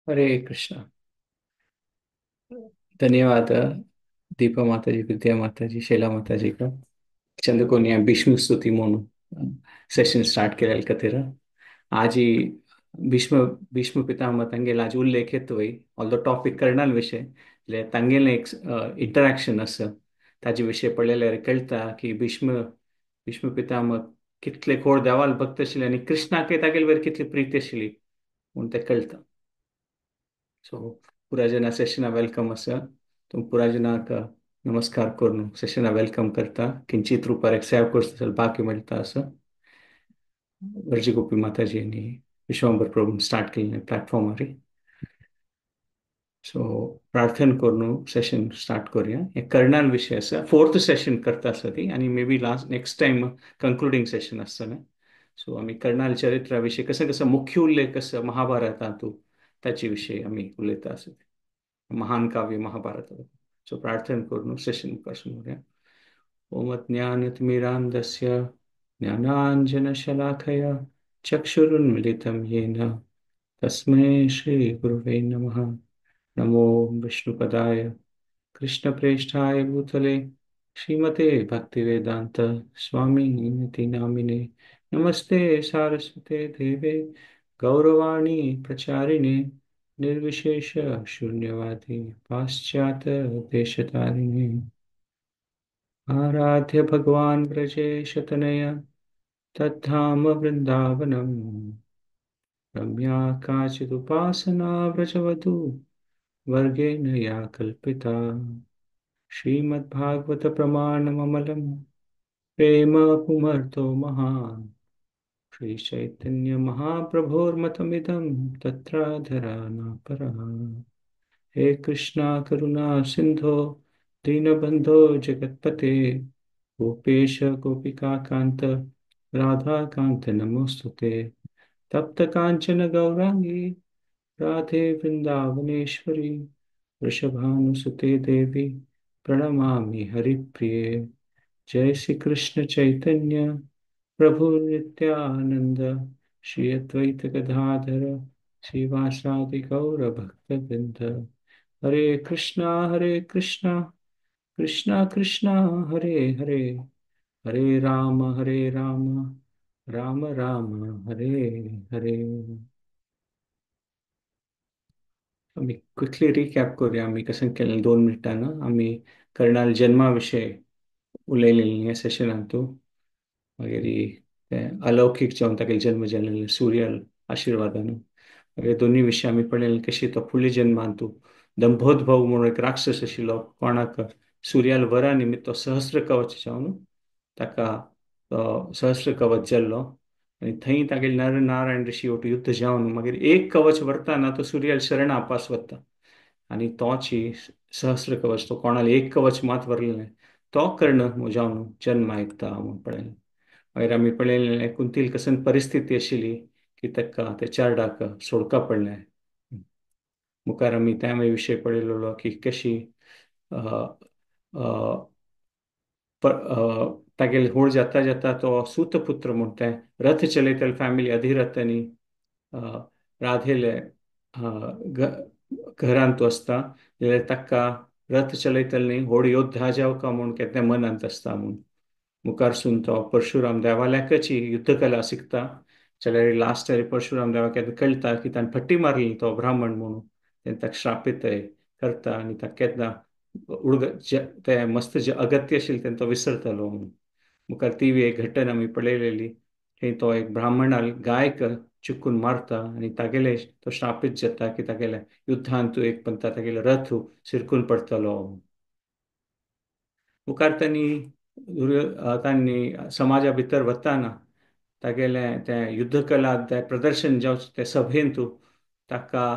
हरे कृष्णा। धन्यवाद दीपा माता जी, विद्या माता जी, शैला माता जी का चंद्रकोनिया भीष्म स्तुती म्हणून सेशन स्टार्ट केलेलं खातीर। आजी भीष्म भीष्म पितामह तांगेलो आज उल्लेख येतोय, ऑल्दो टॉपिक कर्णाल विशय जाल्यार तांगेलें एक इंटरॅक्शन आसा ताजे विशय पळयल्यार कळटा की भीष्म भीष्म पितामह कितले खोड देवाल भक्त आशिल्ले आनी कृष्णाकय तागेले वयर कितली प्रीती आशिल्ली म्हूण तें कळटा। सो पुराजना सेशना welcome आसा, तूं पुराजनाक नमस्कार करून सेशना welcome करता। किंचित रुपार एक सेवा करता बाकी मेळटा आसा। वर्जी गोपी माताजी आनी विश्वंबर प्रभू स्टार्ट केल्लें प्लॅटफॉर्मार। सो प्रार्थना करून सेशन स्टार्ट करूया। हे कर्णाल विशय आसा, फोर्थ सेशन करता आसा ती आनी may be last next time concluding session आसतलें। सो आमी कर्णाल चरित्रा विशय कसो कसो मुख्य उल्लेख आसा महाभारतांतू ताचे विशय आमी उलयता आसा, महान काव्य महाभारत। सो प्रार्थना करून सेशन मुखार सुरूया। ओम अज्ञानतिमिरान्धस्य ज्ञानाञ्जनशलाकया चक्षुरुन्मिलितं येन तस्मै श्रीगुरुवे नमः। नमो विष्णुपदाय कृष्णप्रेष्ठाय भूतले श्रीमते भक्तिवेदांत स्वामी नामिने। नमस्ते सारस्वते देवे गौरवाणी प्रचारिणे निर्विशेष शून्यवादी पाश्चात्य देशतारिणे। आराध्य भगवान ब्रजेशतनय तद्धाम वृंदावनम रम्या काचिदुपासना व्रजवधू वर्गेण या कल्पिता। श्रीमद्भागवत प्रमाणममलं प्रेम पुमर्थो महान श्री चैतन्य महाप्रभोर्मतमिदं तत्राधरा नापरा। हे कृष्णा करुणा सिंधो दीनबंधो जगत्पते गोपेश गोपिका कांत राधा कांत नमोस्तुते। तप्त कांचन गौरांगी राधे वृंदावनेश्वरी वृषभानुसुते देवी प्रणमामि हरिप्रिये। जय श्री कृष्ण चैतन्य प्रभु नित्यानंद श्री अद्वैत गदाधर श्रीवासादि गौर भक्तवृंद। हरे कृष्णा कृष्णा कृष्णा हरे हरे, हरे राम राम राम हरे हरे। आमी क्विकली रिकॅप करूया आमी कशें केलें 2 मिनटान। आमी कर्णाल जन्मा विशय उलयलेली ह्या सेशनांतू, मागीर तें अलौकीक जावन तागेलो जन्म जालेलो सूर्य आशिर्वादान। मागीर दोनूय विशय आमी पळयले कशी तो फुडल्या जन्मांतू दंभोद्भव म्हणून एक राक्षस आशिल्लो कोणाक सूर्याल वरा निमित्त तो सहस्र कवच जावन ताका सहस्र कवच जाल्लो आनी थंय तागेले नर नारायण ऋषी वट युद्ध जावन मागीर एक कवच व्हरतना तो सूर्याल शरण आपास वता आनी तोची सहस्र कवच तो कोणाले एक कवच मात व्हरलें तो कर्ण जावन जन्म आयकता म्हूण पळयलें। मागीर आमी पळयलें कुंतील कसन परिस्थिती आशिल्ली की ताका ते चारडाक सोडका पडलें। मुखार आमी त्या विशय पळयलेलो की कशी तागेले होड जाता जाता तो सूतपुत्र म्हूण तें रथ चलयतले फॅमिली अधिरथ आनी राधेले घरांत आसता जाल्यार ताका रथ चलयतले न्ही होड योद्धा जावका म्हूण केन्ना मनांत आसता म्हूण। मुखारसून तो परशुराम देवाल्याकच युद्धकला शिकता जाल्यार लास्ट परशुराम देवाक केन्ना कळटा की ताणें फटी मारली तो ब्राह्मण म्हणून तेन्ना ताका श्रापित करता आनी ताका केन्ना उडग ते मस्त जे अगत्य आशिल्लें तेन्ना तो विसरतालो म्हणून। मुखार ती एक घटना आमी पळयलेली थंय तो एक ब्राह्मणाल गायक चुकून मारता आनी तागेले तो श्रापित जाता की तागेले युद्धांत एक पंता तागेले रथ सिरकून पडटलो। मुखार तांणी तांणी समाजा भितर वताना तागेले तें युद्धकला तें प्रदर्शन जावचें ते सभेंतू ताका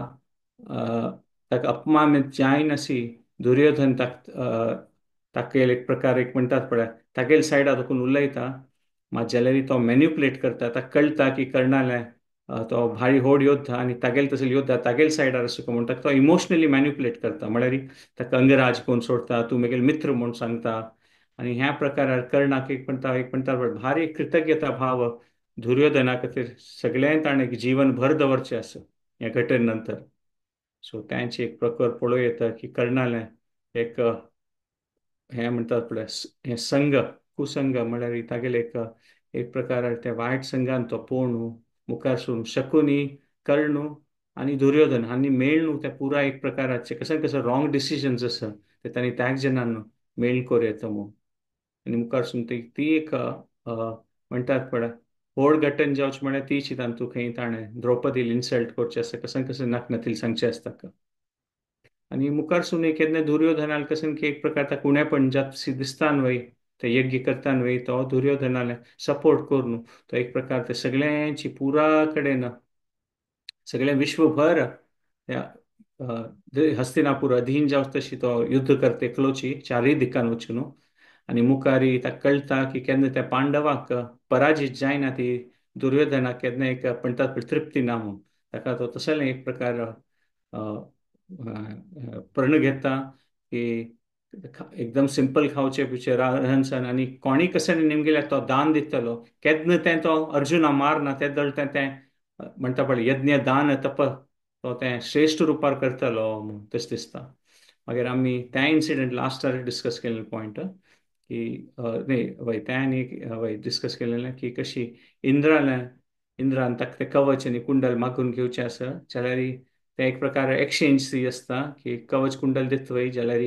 ताका अपमानित जायनासी दुर्योधन ताका एक प्रकार एक म्हणटात पळय तागेले सायडा देखून उलयता मात जाल्यार तो मॅन्युपुलेट करता। ताका कळटा की कर्णाले तो भारी होड योद्धा आनी तागेले तसले योद्धा तागेले सायडार आसूं म्हूण ताका तो इमोशनली मॅन्युपुलेट करता, म्हळ्यार ताका अंगराज कोण सोडता तूं म्हगेले मित्र म्हूण सांगता आनी ह्या प्रकारार कर्णाक एक म्हणटा भारी कृतज्ञता भाव दुर्योधना खातीर सगळ्यांत ताणें जीवन भर दवरचें आसा ह्या घटने नंतर। सो तांची एक प्रकार पळोवं येता की कर्णालें एक हें म्हणटात पळय हें संघ कुसंग म्हळ्यार तागेलें एक एक प्रकार त्या वायट संघान तो पळोवन मुखार सरून शकुनी कर्ण आनी दुर्योधन हांणी मेळ्ळू त्या पुरा एक प्रकाराचे कशें कशें रॉंग डिसिजन्स आसा ते तांणी त्याग जणांक मेळ करूं येता म्हूण. आनी मुखार सून ती ती एक म्हणटात पळय व्हड घटन जावचें म्हळ्यार तीच तातूंत खंय ताणें द्रौपदील इन्सल्ट करचें आसता, कशें कशें नाक सांगचें आसता. आनी मुखार सून एक केन्ना दुर्योधनाल कशें की एक प्रकार ताका उणेपण जात दिसता न्हय, ते यज्ञ करता न्हय, तो दुर्योधनाले सपोर्ट करून तो एक प्रकार ते सगळ्यांची पुरा कडेन सगळें विश्वभर त्या हस्तिनापूर अधीन जावं तशी तो युद्ध करता एकलोची चारूय दिकान वचून. आनी मुखारी ताका कळटा की केन्ना त्या पांडवाक पराजीत जायना ती दुर्योधनाक केन्ना एक म्हणटात पळय तृप्ती ना म्हूण, ताका तो तसलें एक प्रकार प्रण घेता की एकदम सिंपल खावचें पिवचें रहन सहन आनी कोणी कशें निमगेल्यार तो दान दितलो. केन्ना तें तो अर्जुना मारना तें दळ तें तें म्हणटा पळय यज्ञ दान तप तो तें श्रेश्ठ रुपार करतलो म्हूण तशें दिसता. मागीर आमी त्या इन्सिडंट लास्टार डिस्कस केल्ले पॉयंट की न्ही वय तें आनी वय डिस्कस केलेलें की कशी इंद्रान इंद्रान ताका तें कवच आनी कुंडल मागून घेवचें आसा जाल्यार तें एक प्रकार एक्सचेंज ती आसता की कवच कुंडल दित वय जाल्यार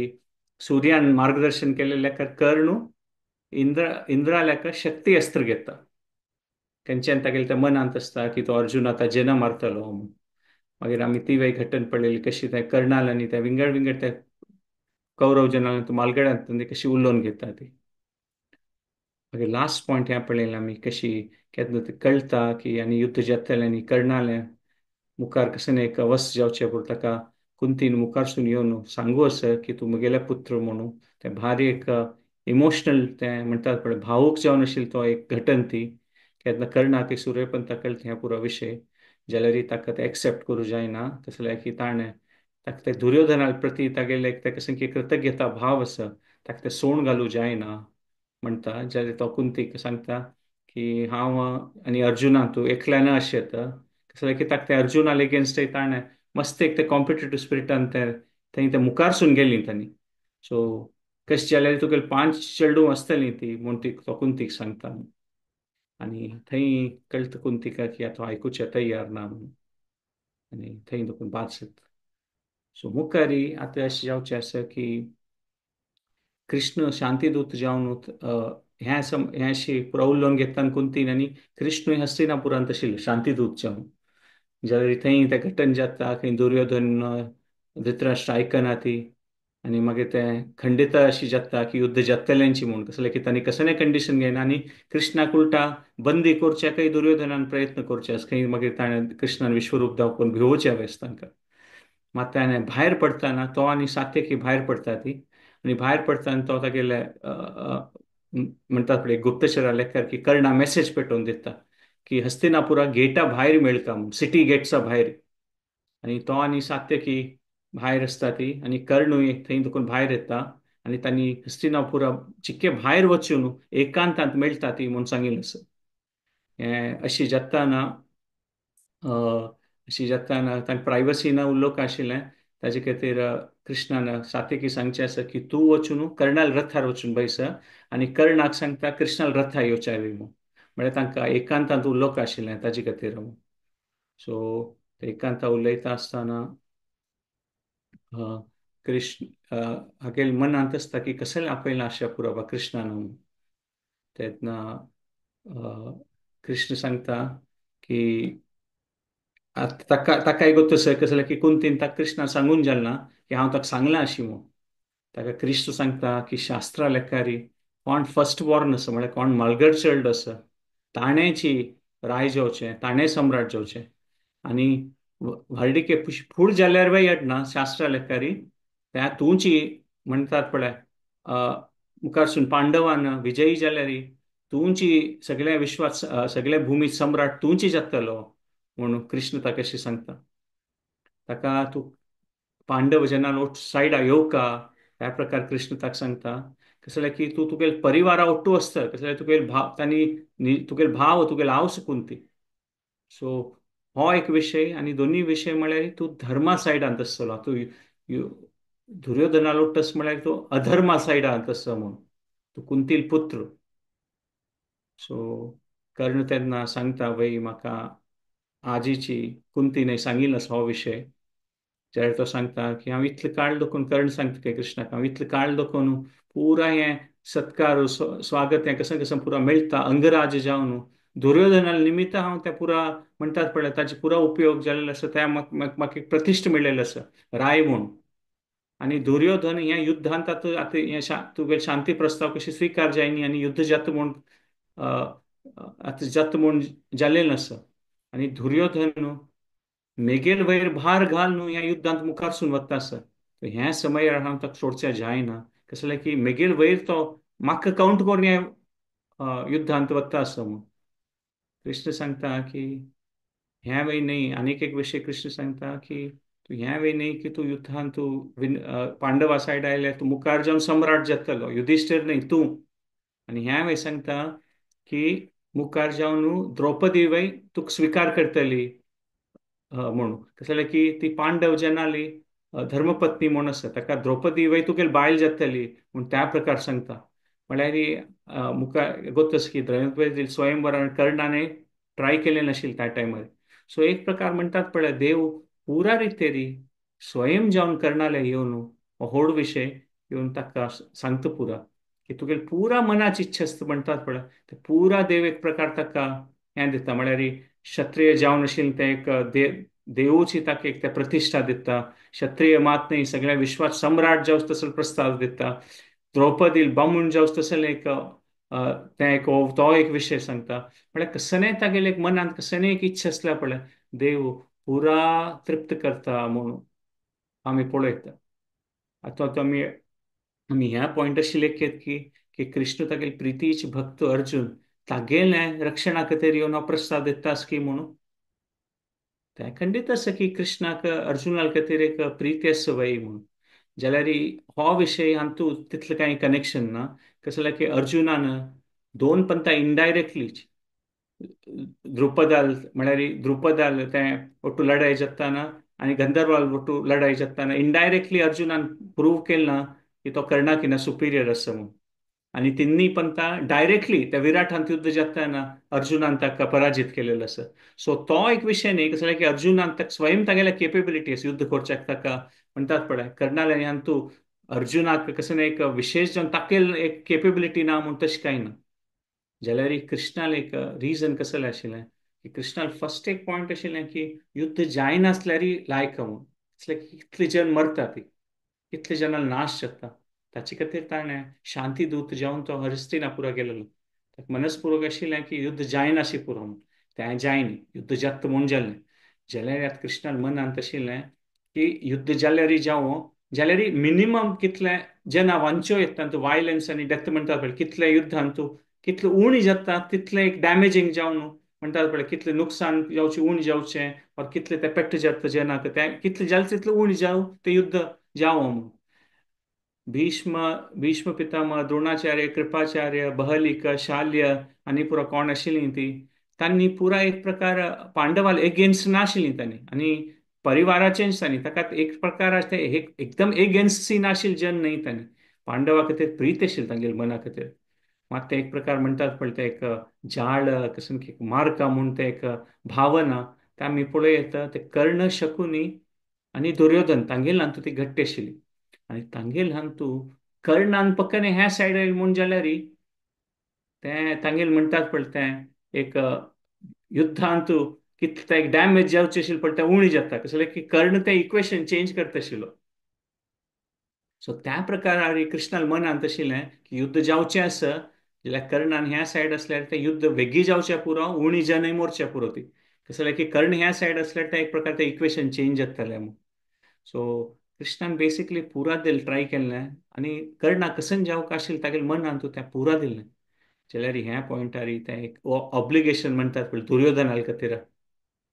सूर्यान मार्गदर्शन केलेल्या कर्ण इंद्राल्याक शक्ती अस्त्र घेता. खंयच्यान तागेले त्या मनांत आसता की तो अर्जुन आतां जेना मारतलो म्हूण. मागीर आमी ती वय घटन पळयली कशी त्या कर्णाल आनी त्या विंगड विंगड त्या कौरव जनान मालगड्यांत कशी उलोवन घेता ती. मागीर लास्ट पॉयंट हें पळयलें आमी कशी केन्ना ते कळटा की आनी युद्ध जातलें आनी कर्णालें मुखार कशें एक अवस जावचें पूण ताका कुंतीन मुखारसून येवन सांगू आसा की तूं म्हगेलें पुत्र म्हणून. तें भारी एक इमोशनल तें म्हणटात पळय भावूक जावन आशिल्ली तो एक घटन ती. केन्ना कर्णाक सूर्यपंता कळटा हें पुरो विशय जाल्यार ताका तें एक्सेप्ट करूं जायना. तसलें की ताणें ताका ते दुर्योधना प्रती तागेलें एक ताका कशें की कृतज्ञता भाव आसा ताका तें सोण घालूं जायना म्हणटा. जाल्यार तो कुंतीक सांगता की हांव आनी अर्जुना तूं एकल्यान अशें येता कसलें की ताका तें अर्जुना एगेन्स्ट ताणें मस्त एक ते कॉम्पिटेटिव स्पिरिटान ते थंय ते मुखारसून गेलीं तांणी. सो कशें जाल्यार तुगेले 5 चेडूं आसतलीं ती म्हूण ती तो कुंतीक सांगता. आनी थंय कळटा कुंतीका की आतां आयकुचें तयार ना म्हणून आनी थंय देखून बाचत. सो मुखारी आतां अशें जावचें आसा की कृष्ण शांतीदूत जावन हें हें अशी पुरो उलोवन घेता कुंतीन आनी कृष्ण हस्तिनापुरांत आशिल्ले शांतीदूत जावन. जाल्यार थंय तें घटन जाता खंय दुर्योधन धृतराष्ट्र आयकना ती आनी मागीर तें खंडिता अशी जाता की युद्ध जातल्यांची म्हूण कसलें की तांणी कसलें कंडिशन घेयना आनी कृष्णाक उल्टा बंदी करच्याकय दुर्योधनान प्रयत्न करचे आसा खंय मागीर ताणें कृष्णान विश्वरूप दाखोवन भिवोवचें वेस तांकां. मात ताणें भायर पडटना तो आनी सात्यकी भायर पडटा ती आनी भायर पडटना तो तागेले म्हणटात पळय गुप्तचरा लेखार की कर्णा मेसेज पेटोवन दिता की हस्तिनापुरा गेटा भायर मेळटा म्हूण, सिटी गेट्सा भायर. आनी तो आनी सात्यकी भायर आसता ती आनी कर्णूय थंय देखून भायर येता आनी तांणी हस्तिनापुरा चिक्के भायर वचून एकांतांत मेळटा ती म्हूण सांगिल्लें आसा. हें अशी जाताना अशी जाताना तांकां प्रायवसी ना उलोवंक आशिल्लें ताजे खातीर कृष्णान सात्यकी सांगचें आसा की तूं वचून कर्णाल रथार वचून बैस आनी कर्णाक सांगता कृष्णाल रथा येवच्या म्हूण, म्हळ्यार तांकां एकांतांत उलोवंक आशिल्लें ताजे खातीर. सो एकांता उलयता आसतना कृष्ण हागेल मनांत आसता की कसलें आपयलां आशा पुरो कृष्णान. तेन्ना कृष्ण सांगता की ताका ताकाय गोत्त आसा कसलें की कुंतीन ताका कृष्णा सांगून जालें ना की हांव ताका सांगलां अशी म्हूण. ताका कृष्ण सांगता की शास्त्रा लेखारी कोण फर्स्ट बॉर्न आसा म्हळ्यार कोण मालगड चल्ड आसा ताणेंची राय जावचें, ताणें सम्राट जावचें आनी व्हडलिके फूड जाल्यार वय येना शास्त्रा लेखारी त्या तुंची म्हणटात पळय मुखारसून पांडवान विजयी जाल्यार तुंची सगळ्या विश्वात सगळ्या भुमी सम्राट तुंची जातलो म्हणून कृष्ण ताका अशी सांगता. ताका तूं पांडव जेन्ना लोट सायडा येवका ह्या प्रकार कृष्ण ताका सांगता कसलें की तूं तुगेले परिवारा ओट्टू आसता कसलें तुगेले भाव तांणी तुगेले भाव तुगेले आवस कुंती. सो हो एक विशय आनी दोनूय विशय म्हळ्यार तूं धर्मा सायडांत आसतलो. तूं दुर्योधनालो टस म्हळ्यार तूं अधर्मा सायडांत आसा म्हूण, तूं कुंतील पुत्र. सो कर्ण तेन्ना सांगता वय म्हाका आजीची कुंतीने सांगिल्लो आसा हो विशय. जाल्यार तो सांगता की हांव इतलें काळ दखून, कर्ण सांगता की कृष्णाक हांव इतलें काळ दखून पुरा हें सत्कार स्वागत हें कसं कसं पुरा मेळटा अंगराज जावन दुर्योधना निमित्त हांव त्या पुरा म्हणटात पळय ताचे पुरा उपयोग जाल्लो आसा, त्या म्हाका एक प्रतिश्ठा मेळिल्लें आसा राय म्हूण. आनी दुर्योधन ह्या युद्धांत आतां आतां हें तुगेले शांती प्रस्ताव कशी स्विकार जायनी आनी युद्ध जाता म्हूण आतां जाता म्हूण जालें आसा. आनी दुर्योधन मेगेल वयर भार घाल न्हू ह्या युद्धांत मुखार वता आसा. ह्या समयार हांव ताका सोडच्या जायना, कसलें की मेगेल वयर तो म्हाका कावंट करून ह्या युद्धांत वता आसा म्हूण. कृष्ण सांगता की ह्या वेळ न्ही, आनीक एक विशय कृष्ण सांगता की तूं ह्या वेळ न्ही की तूं युद्धांत तूं पांडवा सायड आयल्यार तूं मुखार जावन सम्राट जातलो, युधिश्ठीर न्ही तूं. आनी ह्या वेळ सांगता की मुखार जावन द्रौपदी वय तुका स्विकार करतली म्हणून, कसलें की ती पांडव जनाली धर्मपत्नी म्हूण आसा, ताका द्रौपदी वय तुगेली बायल जातली म्हूण त्या प्रकार सांगता. म्हळ्यार मुखार गोतस की द्रौपदी स्वयंवरान कर्णाने ट्राय केलें नाशिल्लें त्या टायमार. सो एक प्रकार म्हणटात पळय देव पुरा रितेरी स्वयं जावन कर्णाले येवन हो व्हड विशय येवन ताका सांगता पुरा की तुगेली पुरा मनाची इच्छा आसता म्हणटात पळय, ते पुरा देव एक प्रकार ताका हें दिता. म्हळ्यार क्षत्रिय जावन आशिल्लें तें एक देवूची ताका एक ते प्रतिश्ठा दिता, क्षत्रिय मात न्ही सगळ्या विश्वात सम्राट जावचो तसो प्रस्ताव दिता, द्रौपदी बामूण जावचो तसलें एक तें एक तो एक विशय सांगता. म्हळ्यार कसलें तागेलें एक मनांत कसलें एक इच्छा आसल्यार पळय देव पुरा तृप्त करता म्हणून आमी पळयता. आतां आमी आमी ह्या पॉयंटाशी लेखयत की की कृष्ण तागेले प्रितीची भक्त अर्जुन तागेलें रक्षणा खातीर येवन हो प्रस्ताव दिता की म्हणून तें खंडीत आसा की कृष्णाक अर्जुना खातीर एक प्रिती आसा वय म्हणून. जाल्यार हो विशय हातूंत तितलें कांय कनेक्शन ना, कसलें की अर्जुनान दोन पंथा इनडायरेक्टली द्रुपदाल म्हळ्यार द्रुपदाल तें ಒಟ್ಟು लढाई जाताना आनी गंधर्वाल ಒಟ್ಟು लढाई जाताना इनडायरेक्टली अर्जुनान प्रूव केलें ना की तो कर्णाकिना सुपिरियर आसा म्हणून. आनी तिन्ही पंथा डायरेक्टली त्या विराटांत युद्ध जाताना अर्जुनान ताका पराजीत केलेलो आसा. सो तो एक विशय न्ही, कसलें की अर्जुनान ताका स्वयं तागेल्या केपेबिलिटी आसा युद्ध करच्याक ताका म्हणटात पळय कर्णाले हातूंत अर्जुनाक कसलें एक विशेष जावन ताकेल एक केपेबिलिटी ना म्हूण तशें कांय ना. जाल्यार कृष्णाले एक रिजन कसलें आशिल्लें की कृष्णाल फर्स्ट एक पॉयंट आशिल्लें की युद्ध जायनासल्यार लायक म्हूण, कसलें की कितले जन मरता ती कितले जनां नाश जाता, ताचे खातीर ताणें शांती दूत जावन तो हरिस्तिनापुरा गेलेलो. ताका मनस्पुर्वक आशिल्लें की युद्ध जायनाशी पुरो म्हूण, तें जायनी युद्ध जाता म्हूण जालें. जाल्यार आतां कृष्णान मनांत आशिल्लें की युद्ध जाल्यार जावं जाल्यार मिनिमम कितले जना वांच्यो येता वायलन्स आनी डेथ म्हणटात पळय कितले युद्धांत कितले उणी जाता तितलें एक डॅमेजींग जावन म्हणटात पळय कितलें नुकसान जावचें उणें जावचें ऑर कितलें तें पेट्ट जाता जनाक तें कितलें जालें तितलें उणें जावं तें युद्ध जावं म्हूण. भीष्म भीष्म पितामह द्रोणाचार्य कृपाचार्य बहलिक शाल्य आनी पुरो कोण आशिल्लीं ती तांणी पुरा एक प्रकार पांडवाल एगेन्स्ट नाशिल्लीं तांणी आनी परिवाराचेंच तांणी ताका एक प्रकार ते एकदम एगेन्स्ट नाशिल्ले जन न्ही तांणी पांडवा खातीर प्रीत आशिल्ली तांगेले मना खातीर. मात ते एक प्रकार म्हणटात पळय ते एक जाळ कसं की मारका म्हूण ते एक भावना ते आमी पळयता ते कर्ण शकुनी आनी दुर्योधन तांगेले हातूंत ती घट्ट आशिल्ली. आनी तांगेले हातूंत कर्णान पक्कने ह्या सायड आयल म्हूण जाल्यार तें तांगेले म्हणटात पळय तें एक युद्धांत कितलें एक डॅमेज जावचें आशिल्लें पळय तें उणें जाता, कसलें की कर्ण तें इक्वेशन चेंज करता आशिल्लो. सो त्या प्रकारार कृष्णाल मनांत आशिल्लें की युद्ध जावचें आसा जाल्यार कर्णान ह्या सायड आसल्यार तें युद्ध वेगीं जावचें पुरो उणी जनय मोरचें पुरो ती, कसलें की कर्ण ह्या सायड आसल्यार तें एक प्रकार तें इक्वेशन चेंज जातलें म्हूण. सो कृष्णान बेसिकली पुरा दिल ट्राय केल्लें आनी कर्णा कसन जावंक आशिल्लें तागेले मनांत तें पुरा दिल्लें. जाल्यार ह्या पॉयंटार तें एक ऑब्लिगेशन म्हणटात पळय दुर्योधना खातीर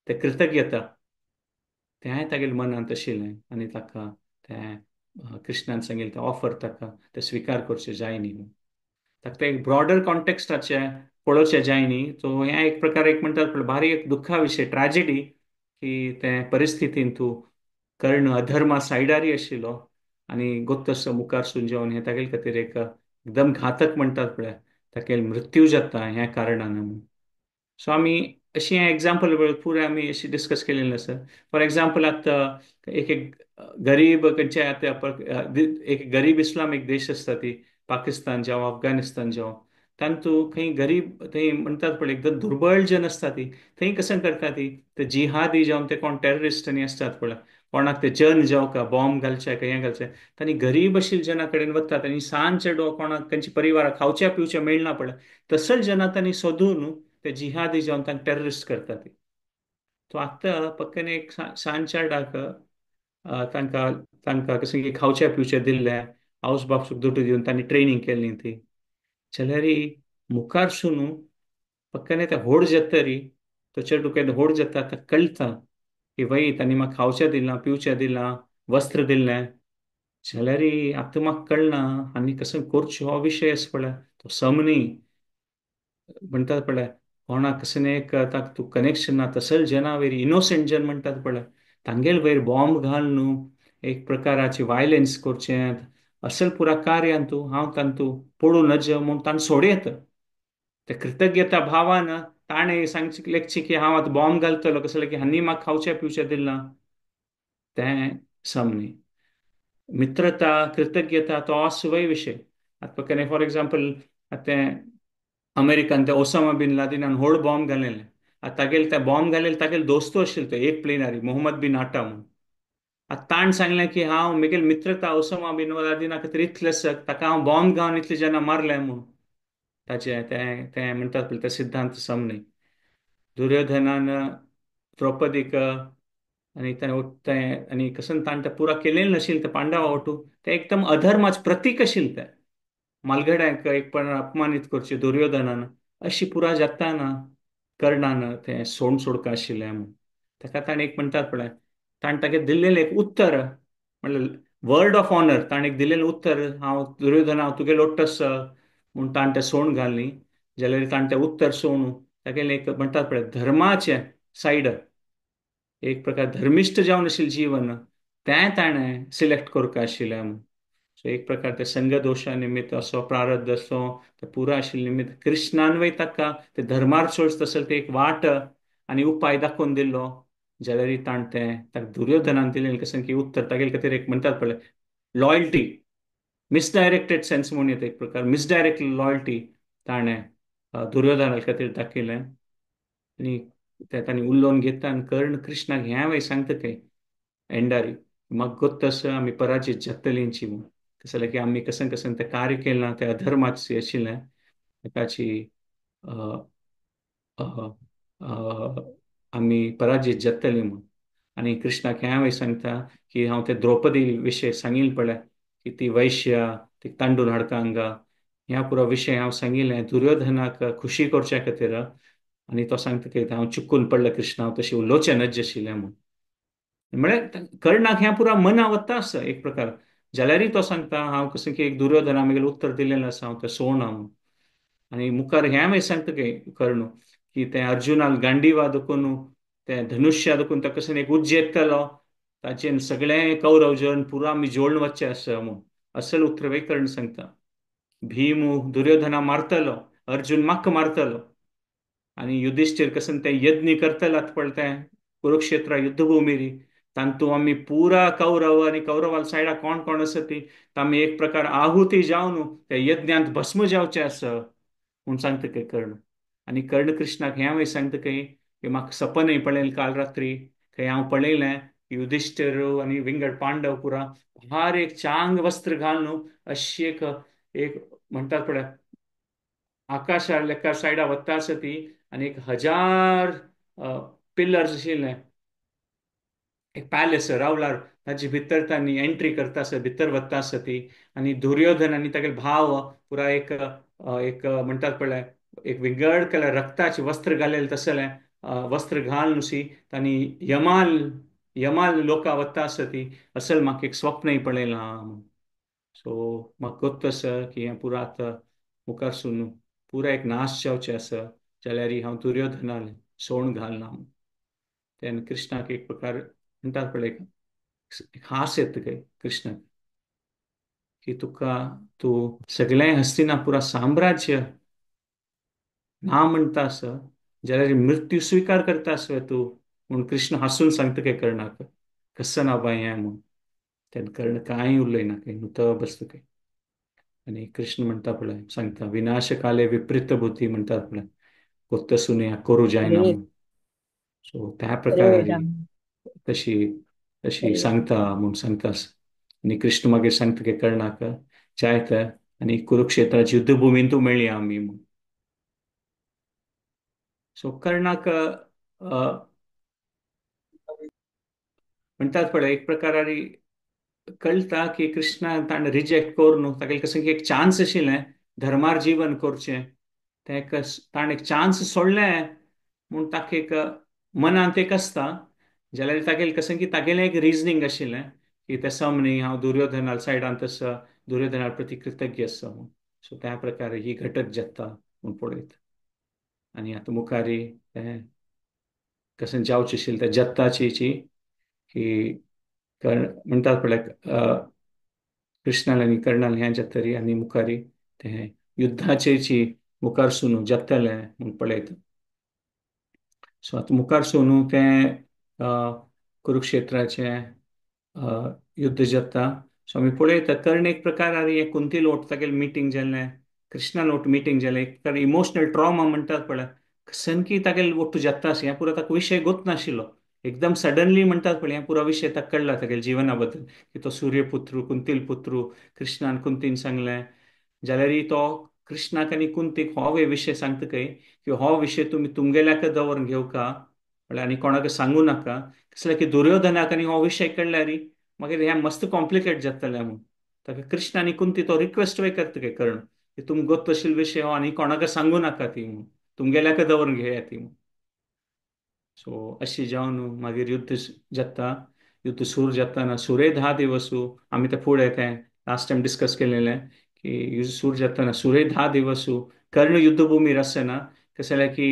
तें कृतज्ञता तें तागेले मनांत आशिल्लें आनी ताका तें कृष्णान सांगिल्लें तें ऑफर ताका तें स्विकार करचें जाय न्ही म्हूण. ताका तें एक ब्रॉडर कॉन्टेक्स्टाचें पळोवचें जाय न्ही. सो हें एक प्रकार एक म्हणटात पळय भारी एक दुख्खा विशय ट्रॅजेडी की ते परिस्थितीन तूं कर्ण अधर्मा सायडारी आशिल्लो आनी गोत्तस मुखार जेवन हें तागेले खातीर एक एकदम घातक म्हणटात पळय, तागेले मृत्यू जाता ह्या कारणान म्हणून. सो आमी अशी हें एग्जाम्पल पुराय आमी अशी डिस्कस केलेलें आसा. फॉर एग्जाम्पल आतां एक एक गरीब खंयच्या आतां एक गरीब इस्लामीक देश आसता ती पाकिस्तान जावं अफगाणिस्तान जावं, तांतू खंय गरीब थंय म्हणटात पळय एकदम दुर्बळ जन आसता ती, थंय कशें करता ती ते जिहादी जावन ते कोण टेररिस्ट आनी आसतात पळय, कोणाक ते जन जावं का बॉम्ब घालचे का हें घालचें, तांणी गरीब आशिल्ल्या जना कडेन वतात आनी सान चेडो कोणाक तांच्या परिवाराक खावच्या पिवचें मेळना पळय, तसल जना तांणी सोदून ते जिहादी जावन तांकां टेररिस्ट करतात. तो आतां पक्क्यान एक सान चेडाक तांकां तांकां कशें की खावचें पिवचें दिल्लें, आवस बापसूक दुडू दिवन तांणी ट्रेनींग केल्ली ती, जाल्यार मुखार सुनू पक्क्यान ते व्हड जातरी तो चेडू केन्ना व्हड जाता ताका कळटा की वय तांणी म्हाका खावचें दिलां पिवचें दिलां वस्त्र दिल्लें, जाल्यार आतां म्हाका कळना आनी कसो करचो हो विशय आसा पळय, तो सम न्ही म्हणटात पळय, कोणाक कशें एक ताका तूं कनेक्शन ना तसल जना वयर इनोसंट जन म्हणटात पळय, तांगेल वयर बॉम्ब घाल न्हू एक प्रकाराची वायलन्स करचें असल पुरा कार्यान तूं हांव तांतू पडूं नज म्हूण ताणें सोडयत. ते कृतज्ञता भावान ताणें सांगचें लेखचें की हांव आतां बॉम्ब घालतलो कसलें की हांणी म्हाका खावचें पिवचें दिलां, तें सम न्ही. मित्रता कृतज्ञता तो असोय विशय. आतां केन्ना फॉर एग्जाम्पल आतां तें अमेरिकन ते ओसामा बिन लादिनान व्हड बॉम्ब घालेलें, आतां तागेले ते बॉम्ब घालेले तागेले दोस्तू आशिल्लो तो एक प्लेनारी मोहम्मद बिन आटा म्हूण. आतां ताणें सांगलें की हांव म्हगेली मित्रता ओसामा बिन लादिना खातीर इतलें आसा, ताका हांव बॉम्ब घालून इतले जाणां मारलें म्हूण. ताचें तें तें म्हणटात पळय तें सिद्धांत सम न्ही. दुर्योधनान द्रौपदीक आनी तें आनी कसन ताणें तें पुरा केलें नाशिल्लें तें पांडवा वटू, तें एकदम अधर्माचें प्रतीक आशिल्लें तें, मालगड्यांक एक पण अपमानीत करचें दुर्योधनान, अशी पुरा जाताना कर्णान तें सोंड सोडका आशिल्लें म्हूण. ताका ताणें एक म्हणटात पळय, ताणें ताका दिल्लेलें एक उत्तर म्हणल्यार वर्ड ऑफ ऑनर, ताणें एक दिल्लेलें उत्तर हांव दुर्योधन हांव तुगे लोट्टस म्हूण ताणें तें सोंड घाली, जाल्यार ताणें तें उत्तर सोडून तागेलें एक म्हणटात पळय धर्माचें सायड एक प्रकार धर्मिश्ट जावन आशिल्लें जीवन तें ताणें सिलेक्ट करपा आशिल्लें म्हूण. सो एक प्रकार ते संघदोशा निमित्त असो प्रारब्ध असो ते पुरा आशिल्ले निमित्त कृष्णान वय ताका ते धर्मार सोड तसो ते एक वाट आनी उपाय दाखोवन दिल्लो, जाल्यार ताणें तें ताका दुर्योधनान दिलें कशें की उत्तर तागेले खातीर एक म्हणटात पळय लॉयल्टी मिसडायरेक्टेड सेन्स म्हणून येता एक प्रकार मिसडायरेक्ट लॉयल्टी ताणें दुर्योधना खातीर दाखयलें आनी ते तांणी उलोवन घेता आनी कर्ण कृष्णाक हें वय सांगता खंय एंडारी म्हाका गोत्त आसा आमी पराजीत जातलींची म्हूण, तशें जाल्यार की आमी कशें कशें तें कार्य केलां तें अधर्माचें आशिल्लें ताची आमी पराजीत जातली म्हूण. आनी कृष्णाक हें वय सांगता की हांव ते द्रौपदी विशय सांगील पळय की ती वैश्य ती तांडून हाडका हांगा ह्या पुरो विशय हांव सांगिल्लें दुर्योधनाक खुशी करच्या खातीर, आनी तो सांगता की हांव चुकून पडलें कृष्णा हांव तशें उलोवचें नज आशिल्लें म्हूण. म्हळ्यार कर्णाक हें पुरा मना वता आसा एक प्रकार, जाल्यारय तो सांगता हांव कशें की एक दुर्योधना म्हगेलें उत्तर दिलेलें आसा हांव तें सोडना म्हूण. आनी मुखार हें मागीर सांगता की कर्ण की तें अर्जुनाक गांडीवा दुखून तें धनुष्या दुखून तो कशें एक उज्जेतलो ताचेर सगळें कौरव जन पुरा आमी जोडून वचचें आसा म्हूण असल उत्तर वय कर्ण सांगता. भीम दुर्योधना मारतलो, अर्जुन म्हाका मारतलो आनी युधिष्ठिर कशें तें यज्ञ करतलो आतां पळय तें कुरुक्षेत्र युद्धभूमिरी तांतू आमी पुरा कौरव आनी कौरवाल सायडा कोण कोण आसा ती आमी एक प्रकार आहुती जावन त्या यज्ञांत भस्म जावचें आसा म्हूण सांगता खंय कर्ण. आनी कर्ण कृष्णाक हें हांवें सांगता खंय की म्हाका सपनय पळयलें काल रात्री खंय हांव पळयलें युधिष्ठिर आनी विंगड पांडव पुरा भार एक चांग वस्त्र घालून अशी एक एक म्हणटात पळय आकाशा लेखा सायडा वता आसा ती आनी 1000 पिलर्स आशिल्ले एक पॅलेस रावलार ताजे भितर तांणी एंट्री करता आसा भितर वता आसा ती, आनी दुर्योधन आनी तागेले भाव पुरा एक एक म्हणटात पळय एक विंगड कलर रक्ताचें वस्त्र घालेलें तसलें वस्त्र घालून शी तांणी यमाल यमाल लोकां वता आसा ती असल म्हाका एक स्वप्नय पळयलां. सो म्हाका गोत्त आसा की हें पुरा आतां मुखार सून पुरा एक नाश जावचें आसा, जाल्यार हांव दुर्योधनाक सोण घालना. तेन्ना कृष्णाक एक प्रकार म्हणटात पळय, एक हास येता काय कृष्णाक की तुका तूं सगळें हस्तिनापुरा साम्राज्य ना म्हणटा आसा जाल्यार मृत्यू स्विकार करता आसवे तूं म्हूण कृष्ण हांसून सांगता काय कर्णाक, कसं ना बाय हें म्हूण. तेन्ना कर्ण कांय उलयना काय, नुतो बसता काय. आनी कृष्ण म्हणटा पळय, सांगता विनाशकाले विपरीत बुद्धी म्हणटात पळय, कोत्त सुनया करूं जायना अरे म्हूण. सो त्या अरे प्रकारारी राम. तशी तशी अरे सांगता म्हूण सांगता. आनी कृष्ण मागीर सांगता की कर्णाक जायत आनी कुरुक्षेत्राची युद्धभुमीन तूं मेळया आमी म्हूण. सो कर्णाक म्हणटात पळय एक प्रकारारी कळटा की कृष्णान ताणें रिजेक्ट करून ताका कसं की एक चान्स आशिल्लें धर्मार जीवन करचें, तें ताणें एक चान्स सोडलें म्हूण ताका एक मनांत एक आसता. जाल्यार तागेलें कसं की तागेलें एक रिजनींग आशिल्लें की तें सम न्ही, हांव दुर्योधना सायडान आसा, दुर्योधना प्रती कृतज्ञ आसा म्हूण. सो त्या प्रकारे ही घटक जाता म्हूण पळयता. आनी आतां मुखारी तें कशें जावचें आशिल्लें तें जत्ताची की कर्ण म्हणटात पळय कृष्णाल आनी कर्णाल हें जातरी आनी मुखारी तें युद्धाचेची मुखार सुनू जातलें म्हूण पळयता. सो आतां मुखार सुनू तें कुरुक्षेत्राचें युद्ध जाता. सो आमी पळयता कर्ण एक प्रकार हें कुंती लोट तागेलें मिटींग जालें, कृष्णा लोट मिटींग जालें, एक प्रकार इमोशनल ट्रॉमा म्हणटात पळय, सनकी तागेलें ओट्टू जाता अशें हें पुरो ताका विशय गोत नाशिल्लो. एकदम सडनली म्हणटात पळय हें पुरो विशय ताका कळ्ळा तागेल्या जिवना बद्दल की तो सूर्यपुत्र कुंतील पुत्र कृष्णान कुंतीन सांगलें. जाल्यार तो कृष्णाक आनी कुंतीक हो विशय सांगता काय की हो विशय तुमी तुमगेल्याक दवरून घेवका म्हळ्यार आनी कोणाक सांगू नाका, कसलें की दुर्योधनाक आनी हो विशय कळ्ळ्यार मागीर हें मस्त कॉम्प्लिकेट जातलें म्हूण. ताका कृष्ण आनी कुंती तो रिक्वेस्ट वय करता काय कर्ण की तुम गोत आशिल्लो विशय हो आनी कोणाक सांगू नाका ती म्हूण, तुमगेल्याक दवरून घेया ती म्हूण. सो अशी जावन मागीर युद्ध जाता, युद्ध सूर जाताना सुरे 10 दिवसू आमी ते फुडें तें लास्ट टायम डिस्कस केलेलें की युद्ध सूर जाताना सुरे 10 दिवसू कर्ण युद्धभूमीर आसना, कशें जाल्यार की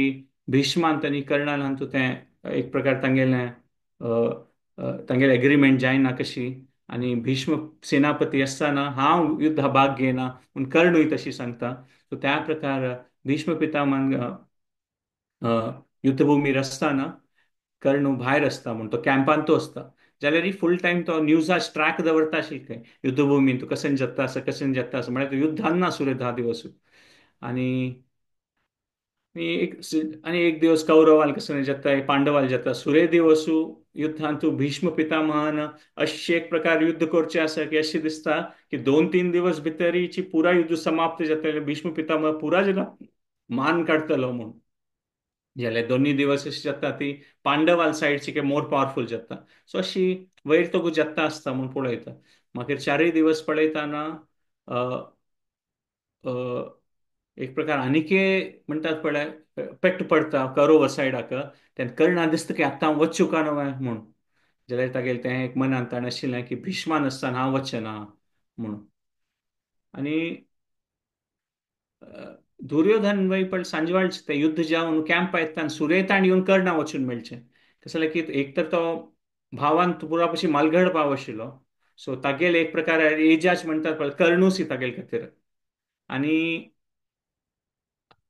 भीष्मान आनी कर्णान हांतू तें एक प्रकार तांगेलें तांगेलें एग्रीमेंट जायना कशी, आनी भीष्म सेनापती आसतना हांव युद्धा भाग घेयना म्हूण कर्णूय तशी सांगता. सो त्या प्रकार भीष्म पितामह युद्धभूमीर आसतना कर्ण भायर आसता म्हूण तो कॅम्पान तो आसता, जाल्यार फूल टायम तो न्यूजाच ट्रॅक दवरता आशिल्लो खंय युद्धभूमीन तूं कशें जाता आसा कशें जाता आसा, म्हळ्यार युद्धान ना सुरे 10 दिवस. आनी आनी एक दिवस कौरवाल कशें जाता पांडवाल जाता सुरे दिवसू युद्धांतू भीष्म पितामहान अशें एक प्रकार युद्ध करचें आसा की अशें दिसता की 2-3 दिवस भितरीची पुरा युद्ध समाप्त जातलें, भीष्म पितामह पुरा जेन्ना मान काडटलो म्हूण. जाल्यार 2 दिवस अशें जाता ती पांडवाल सायडची काय मोर पावरफूल जाता. सो अशी वयर तो जाता आसता म्हूण पळयता. मागीर 4 दिवस पळयतना एक प्रकार आनीके म्हणटात पळय पेट पडटा कौरव सायडाक, तेन्ना कर्णा दिसता की आतां हांव वचूं काय न्हय म्हूण. जाल्यार तागेलें तें एक मनांत ताणें आशिल्लें की भीष्मान आसतना हांव वचना म्हूण. आनी दुर्योधन वय पण सांजवाळचें तें युद्ध जावन कॅम्प येता सुरेताण येवन कर्णा वचून मेळचें, कसलें की एक तर तो भावान पुरा पशी मालगड पाव आशिल्लो, सो तागेले एक प्रकार एजाज म्हणटात पळय कर्णूसी तागेले खातीर, आनी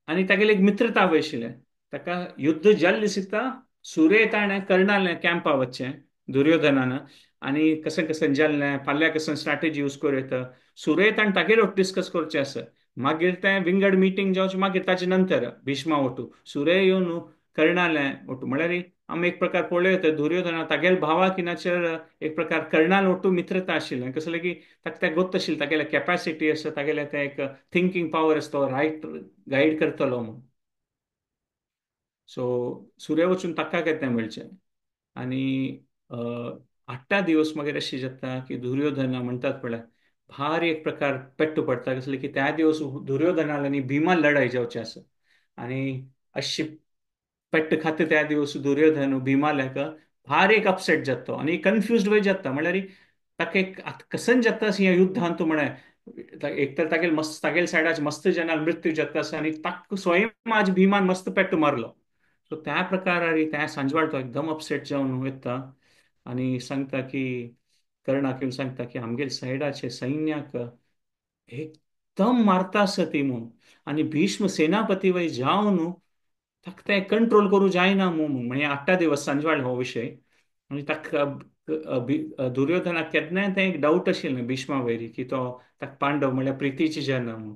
आनी तागेले एक मित्रता वय आशिल्लें. ताका युद्ध जाल्लें दिसता सुरेताणें कर्णालें कॅम्पा वचचें दुर्योधनान, आनी कशें कशें जाल्लें फाल्यां कशें स्ट्रॅटेजी यूज करूं येता सुरेताण तागेर डिस्कस करचें आसा. मागीर तें विंगड मिटींग जावचें मागीर ताजे नंतर भीष्मा ओटू सुरे येवन कर्णालें ओटू, म्हळ्यार आमी एक प्रकार पळयता दुर्योधना तागेले भावा किनाचेर एक प्रकार कर्णाल ओटू मित्रता आशिल्लें, कसलें की ताका तें गोत्त आशिल्लें तागेलें कॅपॅसिटी आसा तागेलें तें एक थिंकींग पावर आसा तो रायट गायड करतलो म्हूण. सो सुर्य वचून ताका कितें मेळचें. आनी 8 दिवस मागीर अशें जाता की दुर्योधना म्हणटात पळय भारी एक प्रकार पेट्टू पडटा, कसलें की त्या दिवस दुर्योधनाल आनी भीमा लढाई जावची आसा, आनी अशी पेट्ट खाता त्या दिवस दुर्योधन भीमाल्याक भारी एक अपसेट जाता आनी कन्फ्युज्ड वय जाता, म्हळ्यार ताका एक आतां कसन जाता अशें ह्या युद्धांत म्हळ्यार एक तर तागेले मस्त तागेले सायडाच मस्त जनाल मृत्यू जाता आसा आनी ताका स्वयं आज भीमान मस्त पेट्ट मारलो. सो त्या प्रकारार त्या सांजवाळ तो एकदम अपसेट जावन वता आनी सांगता की कर्णाक येवन सांगता की आमगेले सायडाचे सैन्याक एकदम मारता आसा ती म्हूण, आनी भीष्म सेनापती वय जावन ताका तें कंट्रोल करूं जायना म्हूण. म्हणजे 8 दिवस सांजवाळ हो विशय. आनी ताका दुर्योधनाक केन्नाय तें एक डावट आशिल्लें भीष्मा वयरी की तो ताका पांडव म्हळ्यार प्रितीची जना म्हूण.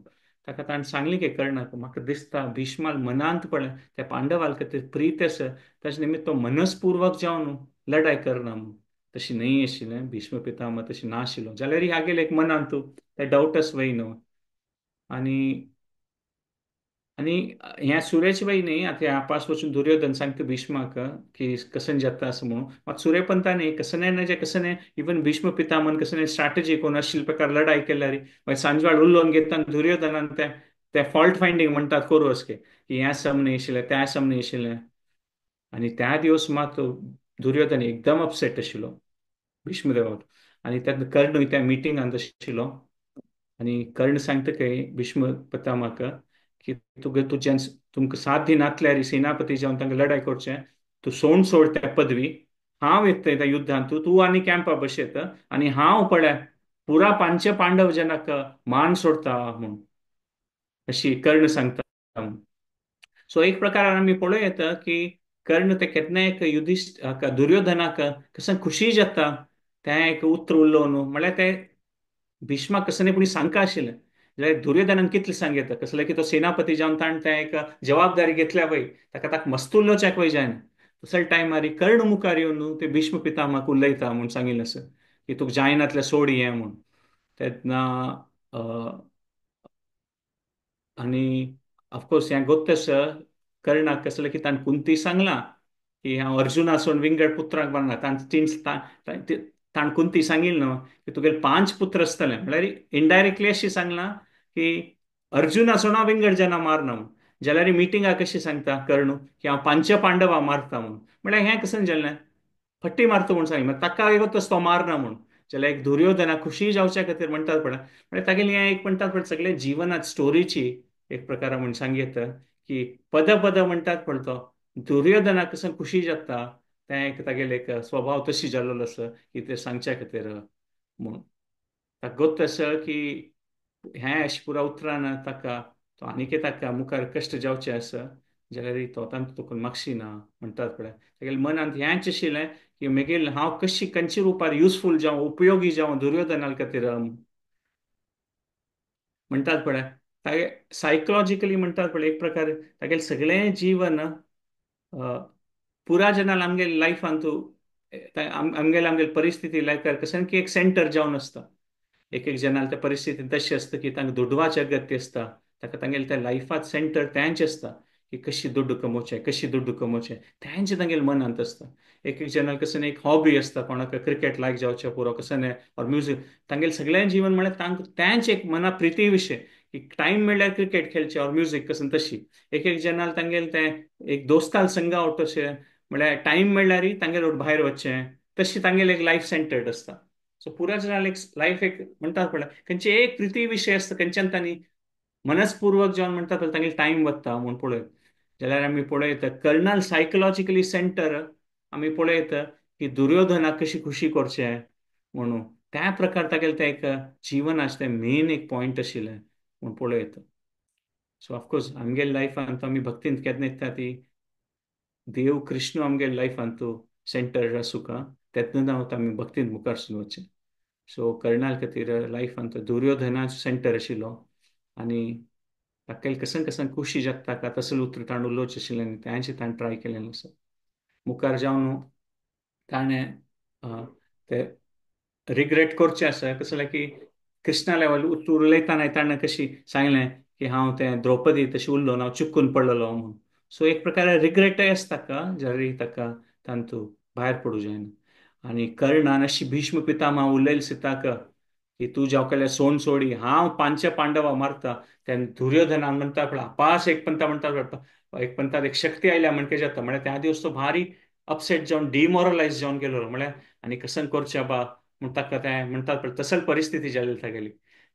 ताका ताणें सांगलें की कर्णाक म्हाका दिसता भीष्माल मनांत पडलें त्या पांडवाल खातीर प्रीत आसा, ताचे निमित्त तो मनसपूर्वक जावन लढाय करना म्हूण. तशी न्हय आशिल्लें, भीष्म पितामह तशी ना आशिल्लो, जाल्यार हागेले एक मनांत ते डावटस वय न्हू. आनी आनी ह्या सुरेश बाई न्ही आतां ह्या पास वचून दुर्योधन सांगता भीष्माक की कसन जाता असं म्हणून, मात सुरेपंता न्ही कसने ना जे कसने इवन भीष्म पितामहन कसने स्ट्रॅटजी करून अशिल्ले प्रकार लढाई केल्यार मागीर सांजवाळ उलोवन घेता आनी दुर्योधनान ते ते फॉल्ट फायंडींग म्हणटात करूं असके की ह्या सम न्ही आशिल्लें त्या सम न्ही आशिल्लें. आनी त्या दिवस मात दुर्योधन एकदम अपसेट आशिल्लो भीष्मदेवाक. आनी तेन्ना कर्णूय त्या मिटिंगांत आशिल्लो आनी कर्ण सांगता की भीष्म पितामहाक की तुगे तुज्यान तुमकां साथ दिनातल्यार सेनापती जावन तांकां लढाय करचें, तूं सोड सोड त्या पदवी, हांव येता त्या युद्धांत, तूं आनी कॅम्पा बशेत आनी हांव पळय पुरा पांच पांडव जनाक मान सोडता म्हूण अशी कर्ण सांगता म्हूण. सो एक प्रकारान आमी पळोवं येता की कर्ण ते केन्नाय एक युधिश्ठ दुर्योधनाक कसं खुशी जाता तें एक उतर उलोवन, म्हळ्यार ते भीष्माक कसं कोणी सांगका आशिल्लें जाल्यार दुर्योधनान कितलें सांग येता कसलें की तो सेनापती जावन ताणें तें एक जबाबदारी घेतल्या वय ताका ताका मस्तुल्लोच्याक वय जायना. तसल्या टायमार कर्ण मुखार येवन ते भीष्म पितामहाक उलयता म्हूण सांगिल्लें आसा की तुका जायनातलें सोड हें म्हूण. तेन्ना आनी ऑफकोर्स हें गोत्त आसा कर्णाक कसलें की ताणें कुंती सांगलां की हांव अर्जुना सोड विंगड पुत्रांक बांदला, ताणें ताणें कुंती सांगिल्लें न्हू की तुगेले 5 पुत्र आसतले, म्हळ्यार इनडायरेक्टली अशी सांगलां की अर्जुना सोड हांव विंगड जना मारना म्हूण. जाल्यार मिटिंगाक कशी सांगता कर्ण की हांव 5 पांडवा मारता म्हूण, म्हळ्यार हें कशें जालें फट्टी मारता म्हूण सांगलें, ताका एक तो मारना म्हूण. जाल्यार एक दुर्योधना खुशी जावच्या खातीर म्हणटात पळय, म्हळ्यार तागेलें हें एक म्हणटात पळय सगळें जिवनांत स्टोरीची एक प्रकार म्हूण सांग येता की पद पद म्हणटात पळय तो दुर्योधना कसं खुशी जाता तें एक तागेलें एक स्वभाव तशी जाल्लो आसा की तें सांगच्या खातीर म्हूण. ताका गोत्त आसा की हें अशें पुरा उतरान ताका तो आनीकय ताका मुखार कश्ट जावचे आसा जाल्यार तो तांकां तुका मागशी ना म्हणटात पळय. तागेल्या मनांत हेंच आशिल्लें की मागीर हांव कशी खंयच्या रुपार युजफूल जावं उपयोगी जावं दुर्योधना खातीर म्हणटात पळय. तागे सायकोलॉजिकली म्हणटात पळय एक प्रकार तागेलें सगळें जीवन पुरा जनाल आमगेले लायफांत आमगेले आमगेले परिस्थिती लायफार कशें की एक सेंटर जावन आसता. एक एक जनाल त्या परिस्थितीन तशी आसता की तांकां दुडवाचें अगत्य आसता, ताका तांगेले त्या लायफांत सेंटर तेंच आसता की कशी दुड्डू कमोवचें कशी दुड्डू कमोवचें तेंच तांगेले मनांत आसता. एक एक जनाल कशें एक हॉबी आसता, कोणाक क्रिकेट लायक जावचें पुरो कशें ऑर म्युजीक, तांगेलें सगळें जीवन म्हळ्यार तांकां तेंच एक मना प्रिती विशय की टायम मेळ्ळ्यार क्रिकेट खेळचें ऑर म्युजीक कशें तशी. एक एक जनाल तांगेलें तें एक दोस्ताल संगा आवट अशें म्हळ्यार टायम मेळ्ळ्यार तांगेले भायर वचचें तशी तांगेलें एक लायफ सेंटर्ड आसता. सो पुरा जनाल एक लायफ एक म्हणटात पळय खंयचे एक प्रिती विशय आसता खंयच्यान तांणी मनसपूर्वक जावन म्हणटात पळय तांगेले टायम वता म्हूण पळयत जाल्यार आमी पळयता कर्नल सायकोलॉजिकली सेंटर आमी पळयता की दुर्योधनाक कशी खुशी करचें म्हणून त्या प्रकार तागेलें तें एक जीवन आसता तें मेन एक पॉयंट आशिल्लें म्हूण पळयता. सो ऑफकोर्स आमगेले लायफांत आमी भक्तींत केन्ना येता ती देव कृष्ण आमगेले लायफांत सेंटर आसूका तेन्ना आमी भक्तींत मुखार सून वचचें. सो कर्णाल खातीर लायफांत दुर्योधनाचो सेंटर आशिल्लो आनी ताका कसन कसन खुशी जाता का तसलें उतर ताणें उलोवचें आशिल्लें आनी तेंच ताणें ट्राय केलें आसा. मुखार जावन ताणें ते रिग्रेट करचें आसा कसलें की कृष्णा लेवल उतर उलयतना ताणें कशी सांगलें की हांव तें द्रौपदी तशें उरलो ना हांव चुकून पडलेलो म्हूण. सो एक प्रकारे रिग्रेटय आसता ताका जाल्यार ताका तातूंत भायर पडूं जायना. आनी कर्णान अशी भीष्म पितामह उलयले सीताक की तूं जावं केल्यार सोन सोडी हांव 5 पांडवा मारता. तेन्ना दुर्योधनान म्हणटा पळय अपास एक पंथा म्हणटा पळय एक पंथार एक शक्ती आयल्या म्हणके जाता म्हळ्यार त्या दिवस तो भारी अपसेट जावन डिमोरलायज जावन गेलो म्हळ्यार आनी कसन करचें बा म्हूण ताका तें म्हणटात पळय तसल परिस्थिती जाली तागेली.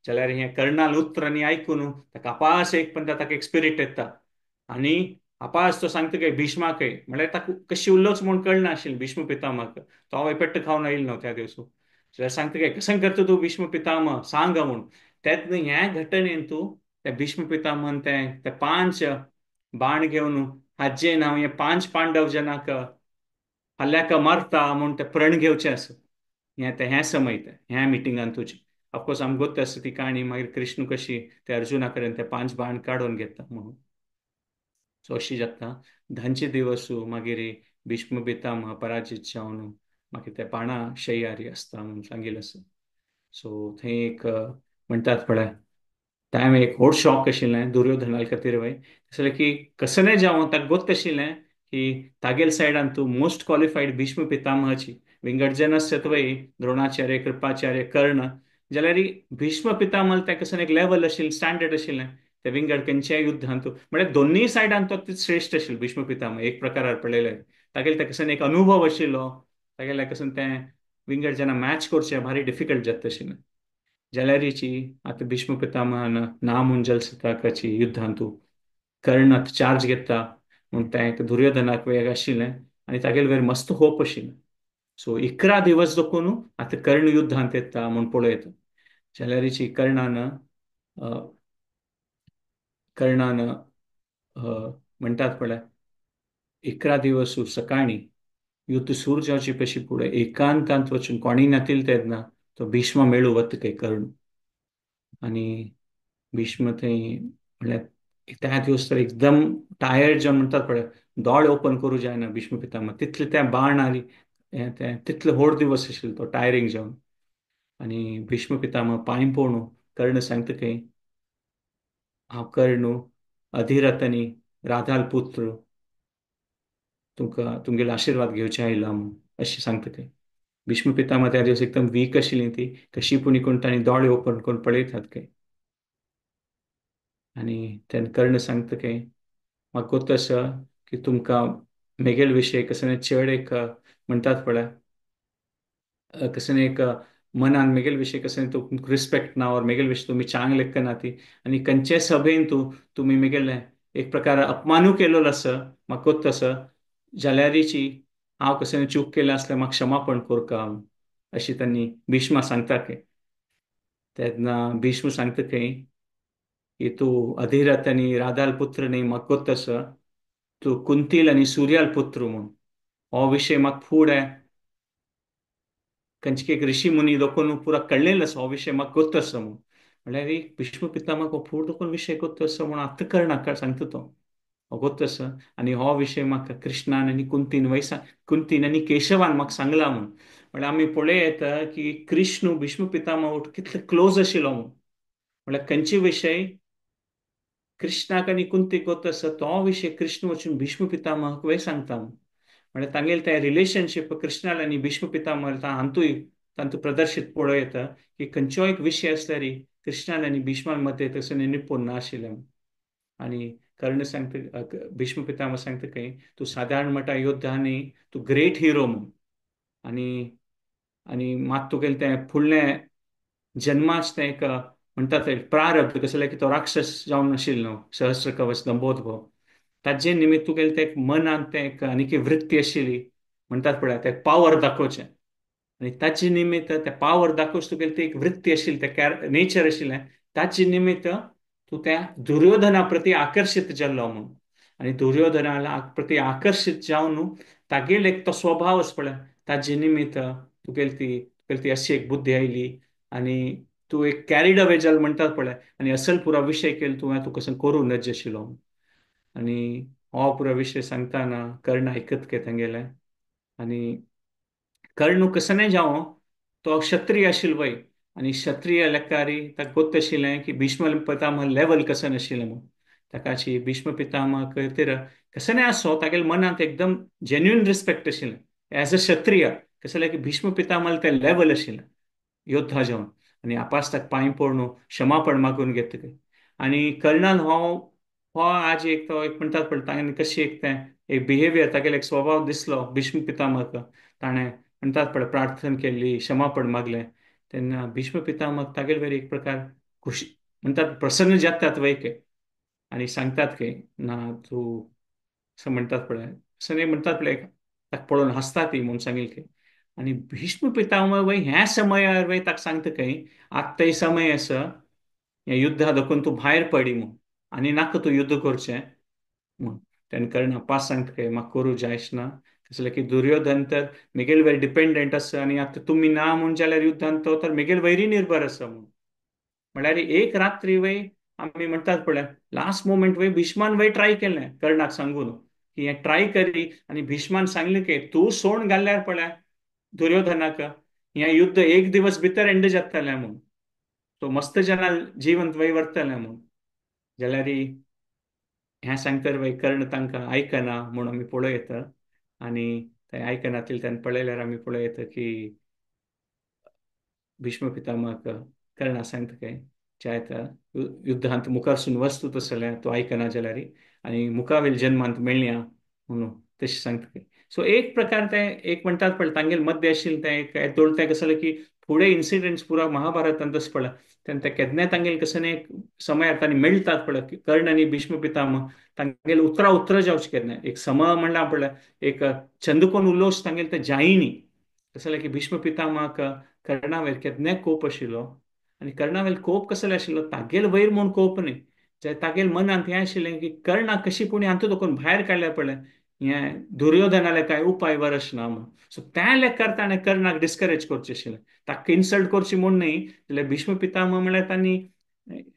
जाल्यार हें कर्णाल उतर आनी आयकून ताका अपास एक पंथा ताका एक स्पिरीट येता आनी आपास तो सांगता काय भीष्माकय म्हळ्यार ताका कशी उल्लोच म्हूण कळना आशिल्लें भीष्म पितामहाक, तो हांव पेट्ट खावन आयिल्लो न्हू त्या दिवस. जाल्यार सांगता काय कसं करता तूं भीष्म पितामह सांग म्हूण. तेन्ना ह्या घटनेन तूं त्या भीष्म पितामहन ते ते 5 बाण घेवन हाजेन हांव हे 5 पांडव जनाक हल्ल्याक मारता म्हूण ते प्रण घेवचें आसा. हें तें हें समय तें ह्या मिटिंगान तुजें. ऑफकोर्स आमकां गोत्त आसा ती काणी, मागीर कृष्ण कशी ते अर्जुना कडेन ते 5 बाण काडून घेता म्हणून. सो अशी जाता धांचे दिवस मागीर भीष्म पितामह पराजित जावन मागीर ते बाणा शय्यारी आसता म्हणून सांगिल्लें आसा. सो थंय एक म्हणटात पळय टायम एक व्हड शॉक आशिल्लें दुर्योधना खातीर वय, जाल्यार की कसलें जावं ताका गोत्त आशिल्लें की तागेल सायडान तूं मोस्ट क्वॉलिफायड भीष्म पितामहाची विंगड जन आसत वय द्रोणाचार्य कृपाचार्य कर्ण, जाल्यार भीष्म पितामह त्या कसलें एक लेवल आशिल्लें स्टँडर्ड आशिल्लें ते विंगड खंयच्याय युद्धांत म्हळ्यार दोनूय सायडान तो श्रेश्ठ आशिल्लो भीष्म पितामह एक प्रकारार पळयलें. तागेले त्या कसलें एक अनुभव आशिल्लो, तागेले कसलें तें विंगड जेन्ना मॅच करचें भारी डिफिकल्ट जाता आशिल्लें. जाल्यारीची आतां भीष्म पितामहान ना म्हूण जलसताकाची युद्धांतू कर्ण चार्ज घेता म्हूण तें दुर्योधनाक वेग आशिल्लें आनी तागेले वयर मस्त होप आशिल्लें. सो 11 दिवस दखून आतां कर्ण युद्धांत येता म्हूण पळयता. जाल्यारीची कर्णान कर्णान म्हणटात पळय 11 दिवस सकाळीं युद्ध सुरू जावचे पशी फुडें एकांतांत वचून कोणी नातील तेन्ना तो भीष्म मेळू वता काय कर्ण. आनी भीष्म थंय म्हणल्यार त्या दिवस तर एकदम टायर्ड जावन म्हणटात पळय दोळे ओपन करूं जायना भीष्म पितामह, तितले त्या बाण आनी तें तितले व्हड दिवस आशिल्लो तो टायरींग जावन. आनी भीष्म पितामह पांय पळोवन कर्ण सांगता खंय हांव कर्ण अधिरथ आनी राधाल पुत्र तुमकां तुमगेलो आशिर्वाद घेवचे आयला म्हूण अशें सांगता खंय. भीष्म पितामह त्या दिवस एकदम वीक आशिल्ली ती कशी पुणी कोण तांणी दोळे ओपन करून पळयतात खंय. आनी तेन्ना कर्ण सांगता खंय म्हाका गोत्त आसा की तुमकां मेगेल विशय कसलें चड एक म्हणटात पळय कसलें एक मनान मेगेल विशय कसलें तुमकां रिस्पेक्ट ना और मेगेल विशय तुमी चांग लेखना ती आनी खंयचे सभेन तूं तुमी मेगेलें एक प्रकार अपमानू केलोलो आसा म्हाका गोत्त आसा, जाल्यारीची हांव कसलें चूक केलें आसल्यार म्हाका क्षमापण करका अशी तांणी भीष्मा सांगता खंय. तेन्ना भीष्म सांगता खंय की तूं अधिरथ आनी राधाल पुत्र न्ही म्हाका गोत्त आसा, तूं कुंतील आनी सूर्याल पुत्र म्हूण हो विशय म्हाका फुडें खंयचे एक ऋषी मुनी दोखून पुरा कळ्ळेलो आसा हो विशय म्हाका गोत्त आसा म्हूण. म्हणल्यार एक भीष्म पितामह हो फूड दोखून विशय गोत्त आसा म्हूण आतां कर्णाक सांगता तो हो गोत्त आसा आनी हो विशय म्हाका कृष्णान आनी कुंतीन वयसा कुंतीन आनी केशवान म्हाका सांगला म्हूण. म्हणल्यार आमी पळय येता की कृष्ण भीष्म पितामह कितले क्लोज आशिल्लो म्हूण. म्हणल्यार खंयचे विशय कृष्णाक आनी कुंतीक गोत्त आसा तो विशय कृष्ण वचून भीष्म पितामहाक वय सांगता म्हूण. म्हणल्यार तांगेले तें रिलेशनशीप कृष्णाल आनी भीष्म पितामह हातूंय तांतूं प्रदर्शीत पळोवं येता की खंयचो एक विशय आसल्यार कृष्णाल आनी भीष्मा मदें तसो निपूण नाशिल्लें. आनी कर्ण सांगता भीष्म पितामह सांगता खंय तूं सादारण म्हणटा योद्धा न्ही तूं ग्रेट हिरो म्हूण. आनी आनी मात तुगेलें तें फुडलें जन्माच तें एक म्हणटा तें प्रारब्ध कसलें की तो राक्षस जावन नाशिल्लो न्हू सहस्र कवच दंभोद्भव ताजे निमित्त तुगेलें तें एक मनांत तें एक आनीक वृत्ती आशिल्ली म्हणटात पळय तें पावर दाखोवचें आनी ताजे निमित्त तें पावर दाखोवचें तुगेलें ती एक वृत्ती आशिल्ली तें नेचर आशिल्लें ताजे निमित्त तूं त्या दुर्योधना प्रती आकर्शीत जाल्लो म्हूण. आनी दुर्योधना प्रती आकर्शीत जावन तागेलो एक तो स्वभाव आसा पळय ताजे निमित्त तुगेली ती अशी एक बुद्धी आयली आनी तूं एक कॅरीड अवे जाल म्हणटात पळय आनी असल पुरा विशय केलो तुवें तूं कसो करूं नज आशिल्लो. आनी हो पुरो विशय सांगतना कर्ण आयकत के तांगेलें. आनी कर्ण कसो जावं तो क्षत्रिय आशिल्लो वय आनी क्षत्रिय लेखारी ताका गोत्त आशिल्लें की भीष्म पितामह लेवल कसो नाशिल्लें म्हूण. ताकाची भीष्म पितामह खातीर कसो आसो तागेले मनांत एकदम जेन्युइन रिस्पेक्ट आशिल्लें एज अ क्षत्रिय कसलें की भीष्म पितामह तें लेवल आशिल्लें योद्धा जावन. आनी आपास ताका पांय पडून क्षमापण मागून घेता आनी कर्णान हो हो आज एक तो एक म्हणटात पळय ताणें कशी एक तें एक बिहेवियर तागेलो एक स्वभाव दिसलो भीष्म पितामहाक ताणें म्हणटात पळय प्रार्थना केली क्षमापण मागलें तेन्ना भीष्म पितामह तागेले वयर एक प्रकार खुशी म्हणटात प्रसन्न जातात वय के आनी सांगतात की ना तूं असं म्हणतात पळय, असं नाही म्हणतात पळय, ताका पळोवन हांसता ती म्हूण सांगील की. आनी भीष्म पितामह वय ह्या समयार वय ताका सांगता खंय आत्ताय समय आसा ह्या युद्धा दाखोवन तूं भायर पडी म्हूण आनी नाका तूं युद्ध करचें म्हूण. तेन्ना कर्ण पास सांगता खंय म्हाका करूं जायच ना, कसलें की दुर्योधन तर मेगेल वयर डिपेंडंट आसा आनी आतां तुमी ना म्हूण जाल्यार युद्धान तो तर मेगेल वयरी निर्भर आसा म्हूण. म्हळ्यार एक रात्री वय आमी म्हणटात पळय लास्ट मोमेंट वय भीष्मान वय ट्राय केलें कर्णाक सांगून की हें ट्राय करी, आनी भीष्मान सांगलें की तूं सोण घाल्यार पळय दुर्योधनाक हें युद्ध एक दिवस भितर एंड जातलें म्हूण, तो मस्त जाणां जिवंत वय वरतलें म्हूण. जाल्यार हें सांगतर वय कर्ण तांकां आयकना म्हूण आमी पळयता, आनी ते आयकना तेन्ना पळयल्यार आमी पळयता की भीष्म पितामह कर्णा सांगता काय जायता युद्धांत मुखारसून वस्तू तसलें तो आयकना जाल्यार आनी मुखावेल जन्मांत मेळया म्हणून तशें सांगता काय. सो एक प्रकार ते एक म्हणटात पळय तांगेल मध्य आशिल्लें तें एक येदोळ तें कसलें की फुडें इन्सिडंट्स पुरा महाभारतांत तशें पळय तेन्ना ते केन्नाय तांगेल कसं न्ही एक समयार तांणी मेळटात पळय कर्ण आनी भीष्म पितामह तांगेल उतरा उतरां जावचें केन्नाय एक सम म्हणल्यार पळय एक चंदकोन उलोवचें तांगेल तें जायनी. कसलें की भीष्म पितामहाक कर्णावेर केन्नाय कोप आशिल्लो, आनी कर्णावेर कोप कसलो आशिल्लो तागेल वयर म्हूण कोप न्ही, तागेल मनांत हें आशिल्लें की कर्णाक कशी कोणी हातूंत दाखोवन भायर काडल्यार पळय हें दुर्योधनाले कांय उपाय वरस ना म्हूण. सो त्या लेखार ताणें कर्णाक डिस्करेज करचें आशिल्लें, ताका इन्सल्ट करची म्हूण न्ही. जाल्यार भीष्म पितामह म्हळ्यार तांणी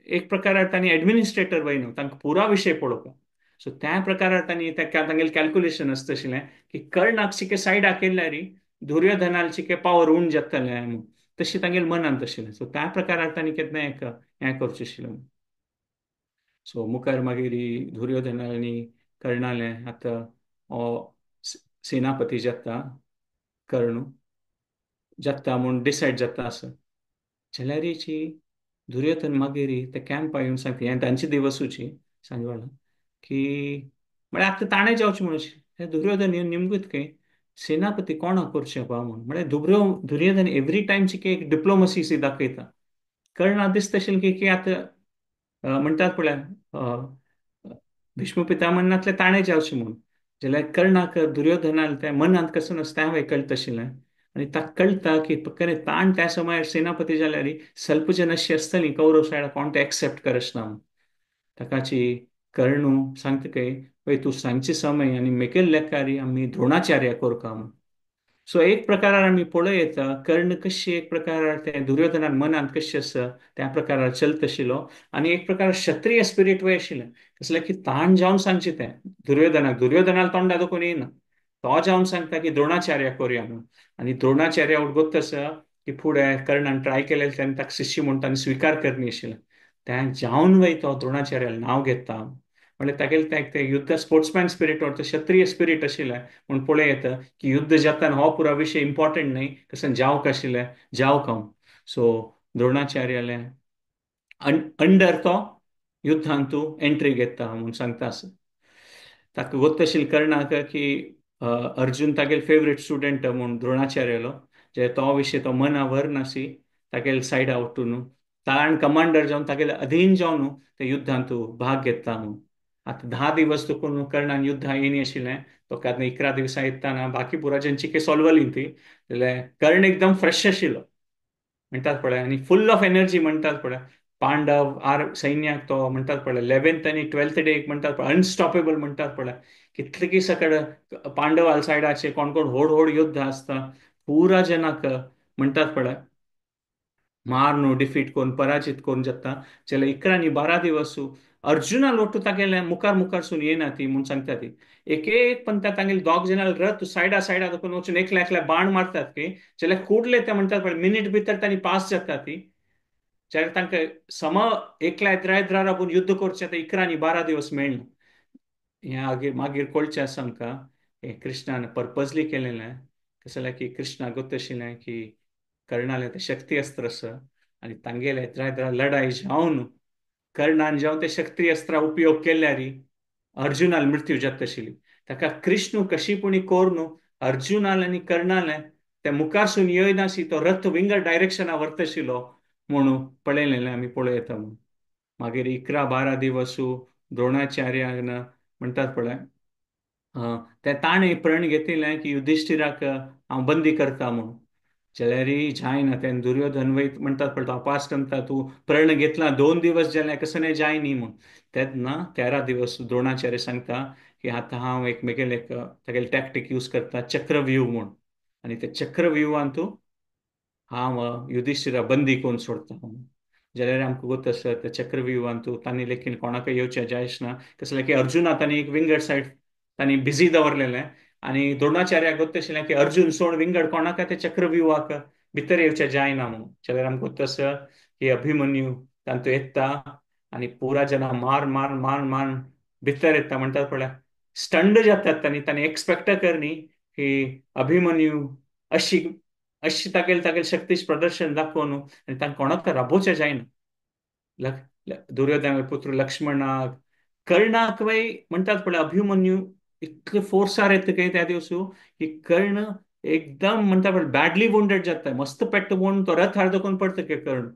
एक प्रकारार तांणी एडमिनिस्ट्रेटर वय न्हू, तांकां पुरा विशय पळोवपाक. सो त्या प्रकारार तांणी तांगेलें कॅल्क्युलेशन आसता आशिल्लें की कर्णाक चिके सायडाक केल्यार दुर्योधनाल चिके पावर उण जातलें म्हूण, तशें तांगेले मनांत आशिल्लें. सो त्या प्रकारार तांणी केन्ना एक हें करचें आशिल्लें. सो मुखार मागीर दुर्योधनान आनी कर्णालें आतां हो सेनापती जाता कर्ण जाता म्हूण डिसायड जाता आसा. जाल्यारीची दुर्योधन मागीर ते कॅम्पा येवन सांगता हें तांचे दिवसूची सांजवाडा की म्हळ्यार आतां ताणें जावचें म्हणून हे दुर्योधन येवन निमगीत खंय सेनापती कोणाक करचें पा म्हूण. म्हळ्यार दुर्योधन एवरी टायम चिके एक डिप्लोमसी सी दाखयता. कर्णा दिसता आशिल्लें की आतां म्हणटात पळय भीष्म पितामह्नांतलें ताणें जावचें म्हूण. जाल्यार कर्णाक दुर्योधनान त्या मनांत कसो नासता हांवें कळटा आशिल्लें, आनी ताका कळटा की खरें ताण त्या समयार सेनापती जाल्यार स्वल्प जन अशी आसतली कौरव सायडा कोण ते एक्सेप्ट करना म्हूण. ताकाची कर्णू सांगता काय पळय तूं सांगचे समय आनी मेकेल लेखारी आमी द्रोणाचार्य करता म्हूण. सो एक प्रकारार आमी पळयता कर्ण कशी एक प्रकारार ते दुर्योधनान मनांत कशें आसा त्या प्रकारार चलत आशिल्लो, आनी एक प्रकार क्षत्रिय स्पिरीट वय आशिल्लें कसलें की ताण जावन सांगचें तें दुर्योधनाक, दुर्योधनाक तोंडा दाखोवन येयना, तो जावन सांगता की द्रोणाचार्य करुया म्हणून. आनी द्रोणाचार्य गोत्त आसा की फुडें कर्णान ट्राय केलें तेन्ना ताका शिष्य म्हूण ताणें स्विकार करणी आशिल्लें, तें जावन वय तो द्रोणाचार्याक नांव घेता. म्हणल्यार तागेलें तें तें युद्ध स्पोर्ट्समॅन स्पिरीट or क्षत्रिय स्पिरीट आशिल्लें म्हूण पळोवं येता की युद्ध जाताना हो पुरा विशय इम्पॉर्टंट न्हय, कसं जावंक आशिल्लें जावंक हांव. सो द्रोणाचार्यालें अंडर तो युद्धांतू एंट्री घेता म्हूण सांगता आसा. ताका गोत्त आशिल्लें कर्णाक की अर्जुन तागेले फेवरेट स्टुडंट म्हूण द्रोणाचार्यालो, जे तो विशय तो मना व्हरनासी तागेले सायडा उठून ताण कमांडर जावन तागेले अधीन जावन ते युद्धांतू भाग घेता म्हूण. आतां 10 दिवस तुकून कर्णान युद्धां येयनी आशिल्लें, तो केन्ना 11 दिवसां येताना बाकी पुरा जेंची काही सॉल्वली ती, जाल्यार कर्ण एकदम फ्रेश आशिल्लो म्हणटात पळय आनी फुल ऑफ एनर्जी म्हणटात पळय. पांडव आर सैन्याक तो म्हणटात पळय 11th आनी 12th day म्हणटात पळय अनस्टॉपेबल म्हणटात पळय. कितले की सकड पांडव सायडाचे कोण कोण व्हड व्हड युद्ध आसता पुरा जनाक म्हणटात पळय मार न्हू डिफीट करून पराजित करून जाता. जाल्यार 11 आनी 12 दिवस अर्जुना लोटू तागेले मुखार मुखारसून येना ती म्हूण सांगता ती. एक एक पण त्या तांगेले दोग जाणां रथ सायडा सायडा दाखोवन वचून एकल्या एकल्या बाण मारतात की जाल्यार कुडले ते म्हणटात पळय मिनीट भितर तांणी पास जाता ती. जाल्यार तांकां सम एकल्या येद्रा येद्रा राबून युद्ध करचें आतां 11 आनी 12 दिवस मेळना. हें मागीर कळचें आसा आमकां हें कृष्णान पर्पजली केलेलें, कशें जाल्यार की कृष्णाक गोत्त आशिल्लें की कर्णालें तें शक्ती अस्त्र आसा आनी तांगेले येद्रा येद्रा लढाई जावन कर्णान जावन ते शक्ती अस्त्रा उपयोग केल्यार अर्जुनाल मृत्यू जाता आशिल्ली. ताका कृष्ण कशी पुणी कोरून अर्जुनाल आनी कर्णालें ते मुखारसून येयनासी तो रथ विंगड डायरेक्शना व्हरता आशिल्लो म्हणून पळयलें आमी पळयता म्हणून. मागीर 11-12 दिवसू द्रोणाचार्यान म्हणटात पळय ते ताणें प्रण घेतिल्लें की युधिश्ठिराक हांव बंदी करता म्हणून. जाल्यार जायना तेन्ना दुर्योधन वयत म्हणटात पळय अपास करता, तूं प्रण घेतला 2 दिवस जाले कसं नाही जाय न्ही म्हूण. तेन्ना 13 दिवस द्रोणाचार्य सांगता की आतां हांव एक मेगेले एक तागेले टॅक्टीक यूज करता चक्रव्यूह म्हूण, आनी ते चक्रव्यूहान तूं हांव युधिश्ठिरा बंदी करून सोडता म्हणून. जाल्यार आमकां गोत आसा त्या चक्रव्यूहान तूं तांणी लेखीन कोणाकय येवचें जायच ना, कसलें की अर्जुना तांणी एक विंगड सायड तांणी बिजी दवरलेलें आनी द्रोणाचार्याक गोत आशिल्लें की अर्जुन सोड विंगड कोणाक ते चक्रव्यूहाक भितर येवचें जायना म्हणून. जाल्यार आमकां गोत आसा की अभिमन्यू तांतू येता आनी पुरा जना मार मार मार मार भितर येता. म्हणटात पळय स्टंड जातात तांणी, तांणी एक्सपेक्ट करनी की अभिमन्यू अशी अशी तागेल तागेल शक्तीचें प्रदर्शन दाखोवन आनी तांकां कोणाक राबोवचें जायना. दुर्योधन पुत्र लक्ष्मणाक कर्णाक वय म्हणटात पळय अभिमन्यू इतले फोर्सार येता काय त्या दिवसू की कर्ण एकदम म्हणटा पळय बॅडली वुंडेड जाता, मस्त पेट्ट म्हूण तो रथ हाड पडटा की कर्ण.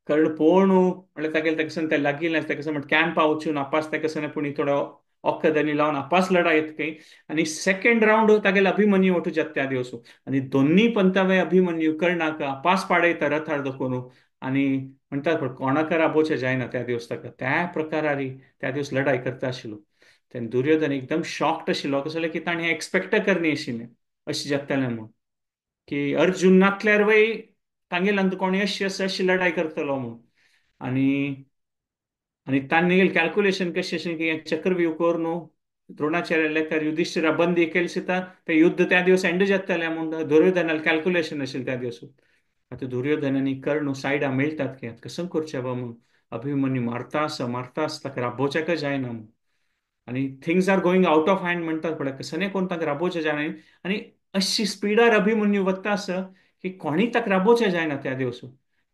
कर्ण पोणू म्हणल्यार तागेले ताका ते लागिल्लें ताका म्हण कॅम्पा वचून आपास ताका पूण थोडो औखदांनी लावन आपास लढाई येत काही आनी सेकंड रावंड तागेले अभिमन्यू वटू जाता त्या दिवसू आनी दोन्ही पंतावे अभिमन्यू कर्णाक आपास पाडयता रथार दाखोवन आनी म्हणटात पळय कोणाक राबोवचें जायना त्या दिवस ताका. त्या प्रकारारी त्या दिवस लढाई करता आशिल्लो. तेन्ना दुर्योधन एकदम शॉक्ड आशिल्लो, कसो की ताणें एक्सपेक्ट करनी आशिल्लें अशें जातलें म्हूण की अर्जुन नातल्यार वय तांगेल्यान कोणी अशी आसा अशी लढाई करतलो म्हूण. आनी आनी तांणी कॅल्क्युलेशन कशें अशें की चक्रव्यूह करून द्रोणाचार्य लेखार युधिश्ठिरा बंदी केली सुद्दां तें युद्ध त्या दिवस एंड जातलें म्हूण दुर्योधनाक कॅल्क्युलेशन आशिल्लें त्या दिवस. आतां दुर्योधन आनी कर्ण सायडां मेळटात की आतां कसं करचें बा म्हूण, अभिमन्यू मारता आसा मारता आसा ताका राबोवच्याकय जायना म्हूण. आनी things are going out of hand म्हणटात पळय कसं कोण ताका राबोवचें जायना आनी अशी स्पिडार अभिमन्यू वता आसा की कोणीय ताका राबोवचें जायना त्या दिवस.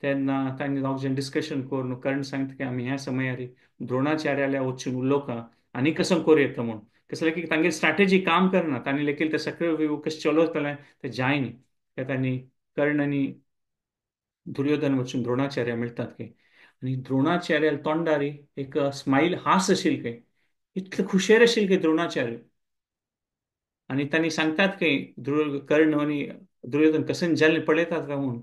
तेन्ना तांणी दोग जाण डिस्कशन करून कर्ण सांगता की आमी ह्या समयार द्रोणाचार्याल्या वचून उलोवका आनी कसं करूं येता म्हूण, कसलें की तांगेली स्ट्रॅटेजी काम करना, तांणी लेखील ते चक्रव्यूह कशें चलयतलें तें जायना. ते तांणी कर्ण आनी दुर्योधन वचून द्रोणाचार्य मेळटात की आनी द्रोणाचार्याल्या तोंडारी एक स्मायल हास आशिल्ली खंय, इतले खुशेर आशिल्ले की द्रोणाचार्य. आनी तांणी सांगतात की कर्ण आनी दुर्योधन कसं जालें पळयतात काय म्हूण.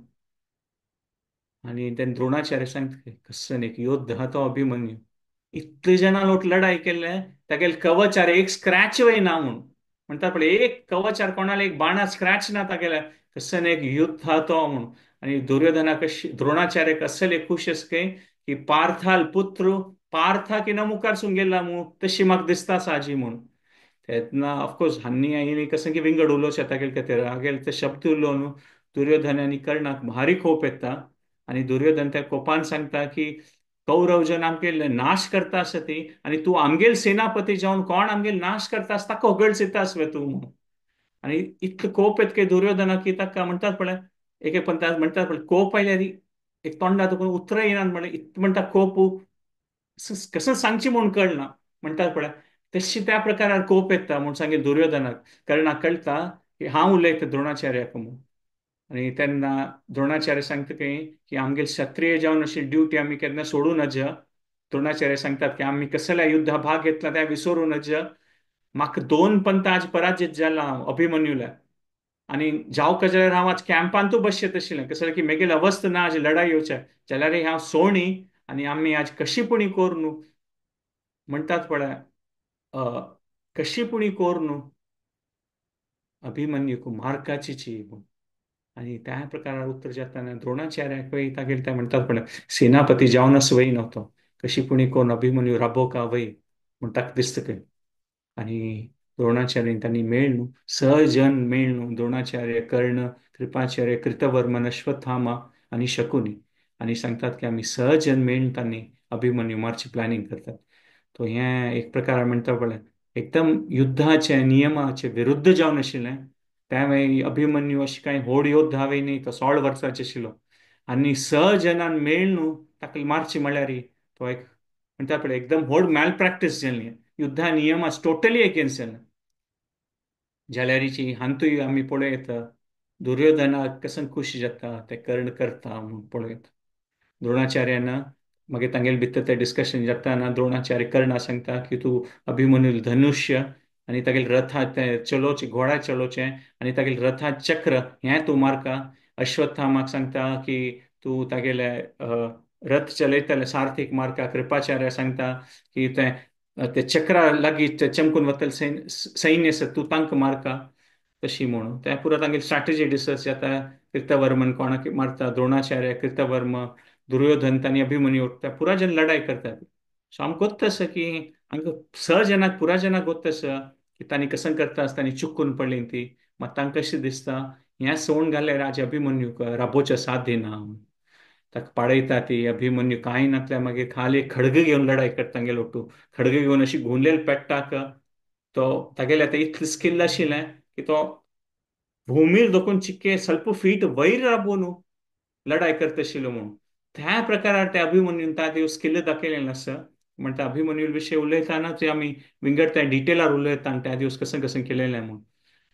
आनी तेन्ना द्रोणाचार्य सांगता कसं एक योद्धा तो अभिमन्यू, इतले जाणां लोट लढाई केल्ले तागेले कवचार एक स्क्रॅच वय ना म्हूण. म्हणटा पळय एक कवचार कोणाले एक बाणा स्क्रॅच ना तागेले, कसं एक युद्ध तो म्हूण. आनी दुर्योधनाक द्रोणाचार्य कसले खूश आसा की पार्थाल पुत्र पार्था की न मुखार गेला म्हूण तशी म्हाका दिसता साजी म्हूण. तेन्ना ऑफकोर्स हान्नी आयली कसं की विंगड उलोवचें तागेले खातीर हागेले ते शब्द उलोवन दुर्योधन आनी कर्णाक भारी कोप येता आनी दुर्योधन त्या कोपान सांगता की कौरव जन आमगेले नाश करता आसा ती आनी तूं आमगेल सेनापती जावन कोण आमगेल नाश करता आसता ताका होगळसिता आसवे तूं म्हणून. आनी इतलो कोप येता की दुर्योधनाक की ताका म्हणटात पळय एक एक पंता म्हणटात पळय कोप आयल्यार एक तोंडा तुका उतरां येनात म्हणल्यार इतलें म्हणटा कोप कसं सांगची म्हूण कळना म्हणटात पळय तशी त्या प्रकारार कोप येता म्हूण सांगेल दुर्योधनाक. कर्णाक कळटा की हांव उलयता द्रोणाचार्याक म्हूण. आनी तेन्ना द्रोणाचार्य सांगता की आमगेले क्षत्रिय जावन अशी ड्युटी आमी केन्ना सोडूं नज. द्रोणाचार्य सांगतात की आमी कसल्या युद्धा भाग घेतला त्या विसरूं नज. म्हाका 2 पंत आज पराजित जाला अभिमन्यूला आनी जावका जाल्यार हांव आज कॅम्पांतूय बसचें तशें कसलें की मेगेली अवस्था ना आज लढाई येवच्या जाल्यार हांव सोणी आनी आमी आज कशी पुणी करून म्हणटात पळय कशी पुणी करून अभिमन्यूक मारकाची. आनी त्या प्रकारार उत्तर जाताना द्रोणाचार्याक वय तागेले ते म्हणटात पळय सेनापती जावनच वय नव्हतो कशी पुणी करून अभिमन्यू राबोवका वय म्हूण ताका दिसता खंय. आनी द्रोणाचार्य तांणी मेळ्ळू सजन मेळ्ळू द्रोणाचार्य कर्ण कृपाचार्य कृतवर्मन अश्वत्थामा आनी शकुनी आनी सांगतात की आमी सहजन मेळून तांणी अभिमन्यू मारची प्लॅनिंग करतात. तो हें एक प्रकार म्हणटा पळय एकदम युद्धाचे नियमाचे विरुद्ध जावन आशिल्लें. त्या वेळी अभिमन्यू अशें कांय व्हड योद्धा वय न्ही, तो 16 वर्सांचो आशिल्लो आनी सहजनान मेळ्ळू ताका मारची म्हणल्यार तो एक म्हणटा पळय एकदम व्हड मॅल प्रॅक्टीस जाली, युद्धा नियमास टोटली अगेन्स्ट जालें. जाल्यारीची हांतूय आमी पळयता दुर्योधनाक कसं खूश जाता ते कर्ण करता म्हूण पळयता. द्रोणाचार्यान मागीर तांगेले भितर ते डिस्कशन जाताना द्रोणाचार्य कर्णा सांगता की तूं अभिमन्यू धनुष्य आनी तागेले रथा ते चलोवचे, घोडा चलोवचे आनी तागेले रथा चक्र हें तूं मारका. अश्वत्थामाक सांगता की तूं तागेले रथ चलयतले सारथीक मारका. कृपाचार्य सांगता की तें ते चक्रा लागीं चमकून वतले सैन्य आसा तूं तांकां मारका तशी म्हणून. तें पुरो तांगेली स्ट्रॅटेजी डिसकस जाता. कृतवर्मन कोणाक मारता, द्रोणाचार्य, कृतवर्म, दुर्योधन तांणी अभिमन्यू उठता, पुरा जन लढाई करतात. सो आमकां गोत्त आसा की आमकां स जणांक पुरा जणांक गोत्त आसा की तांणी कसं करता आसतना चुकून पडली ती. मात तांकां कशें दिसता हें सवण घालें राजा अभिमन्यूक राबोच्या साथ दिना, ताका पाडयता ती. अभिमन्यू कांय नासल्यार मागीर खाली खडग घेवन लढाई करता तांगेलो ओटू खडग घेवन अशी घुंवलेली पेट्टाक तो तागेले आतां इतलें स्किल आशिल्लें की तो भूमीर दोखून चिक्के स्वल्प फीट वयर राबोवन लढाई करता आशिल्लो म्हणून. त्या प्रकारार त्या अभिमन्यून त्या दिवस स्किल दाखयलेलें आसा. म्हणटा अभिमन्यू विशय उलयतना ते आमी विंगड त्या डिटेलार उलयता आनी त्या दिवस कसं कसं केलेलें म्हणून.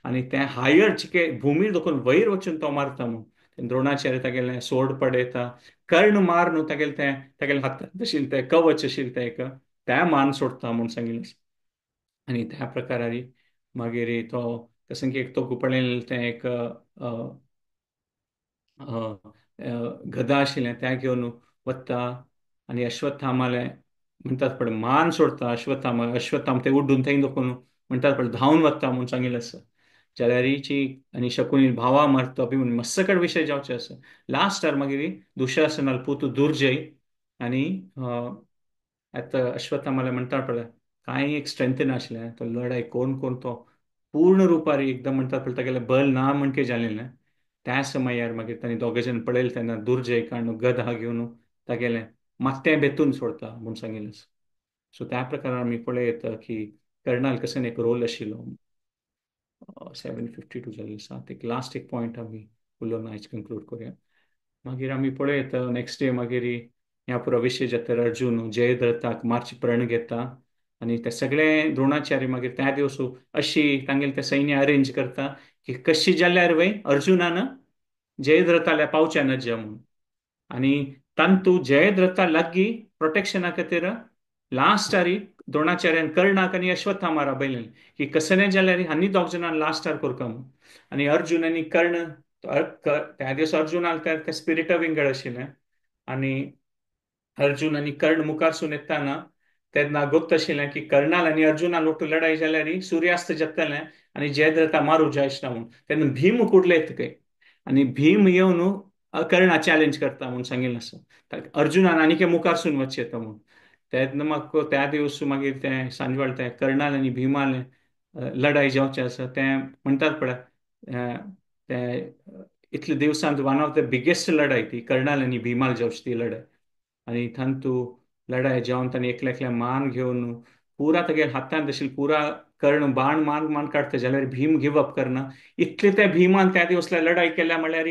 आनी तें हायर चिके भूमीर दोखून वयर वचून तो मारता म्हणून. द्रोणाचार्य तागेलें सोड पडयता, कर्ण मार न्हू तागेलें तें तागेलें हातांत आशिल्लें तें कवच आशिल्लें तें एक तें मान सोडता म्हूण सांगिल्लें. आनी त्या प्रकारार मागीर तो कसं की एक तो पळयलें तें एक गदा आशिल्लें तें घेवन वता आनी अश्वत्थामालें म्हणटात पळय मान सोडता अश्वत्थामा. अश्वत्थाम तें उड्डून थंय दोखून म्हणटात पळय धांवन वता म्हूण सांगिल्लें आसा. जाल्यारीची आनी शकुनी भावा मारता अभिमन्यू मस्सकड विशय जावचे आसा. लास्टार मागीर दुशासनाल पूत दुर्जय आनी आतां अश्वत्थामाले म्हणटात पळय कांय एक स्ट्रेंथ नाशिल्लें, तो लढाई कोण कोण तो पूर्ण रुपार एकदम म्हणटात पळय तागेलें बल ना म्हणके जालें. त्या समयार मागीर तांणी दोगे जाण पळयलें तेन्ना दुर्जय काडून गदा घेवन तागेलें माथें बेतून सोडता म्हूण सांगिल्लें. सो त्या प्रकारान आमी पळयत की कर्णाल कसो एक रोल आशिल्लो. 7:52 जाल्ले आसा. एक लास्ट एक पॉयंट आमी उलोवन आयज कंक्लूड करुया. मागीर आमी पळयत नेक्स्ट डे मागीर ह्या पुरो विशय जाता. अर्जुन जयद्रथाक मार्च प्रण घेता आनी ते सगळे द्रोणाचार्य मागीर त्या दिवस अशी तांगेले ते सैन्य अरेंज करता की कशी जाल्यार वय अर्जुनान जयद्रथाल्या पावच्या नज्या म्हणून. आनी तांतू जयद्रथा लागीं प्रोटेक्शना खातीर लास्टारी द्रोणाचार्यान कर्णाक आनी अश्वत्थामा राबयलें की कसलें जाल्यार हांणी दोग जाणां लास्टार करका म्हणून. आनी अर्जुन आनी कर्ण त्या दिवस अर्जुनाक ते स्पिरिट विंगड आशिल्लें आनी अर्जुन आनी कर्ण मुखारसून येताना तेन्ना गोत्त आशिल्लें की कर्णाल आनी अर्जुनाल ओटू लढाई जाल्यार सुर्यास्त जातलें आनी जयद्रथा मारू जायना म्हणून. तेन्ना भीम कुडले येता खंय आनी भीम येवन कर्णा चॅलेंज करता म्हूण सांगिल्लें आसा. अर्जुनान आनी मुखारसून वचचें येता म्हणून. तेन्ना म्हाका त्या दिवस मागीर तें सांजवाळ तें कर्णाल आनी भीमालें लढाई जावचें आसा. तें म्हणटात पळय तें इतले दिवसांत वन ऑफ the biggest लढाई ती कर्णाल आनी भीमाल जावची ती लढाई. आनी तांतू लढाई जावन तांणी एकल्या एकल्या मान घेवन पुरा तागेल्या हातांत आशिल्लें पुरा कर्ण बाण मान मान काडटा जाल्यार भीम गिव अप करना. इतले त्या भीमान त्या दिवसल्या लढाई केल्या म्हणल्यार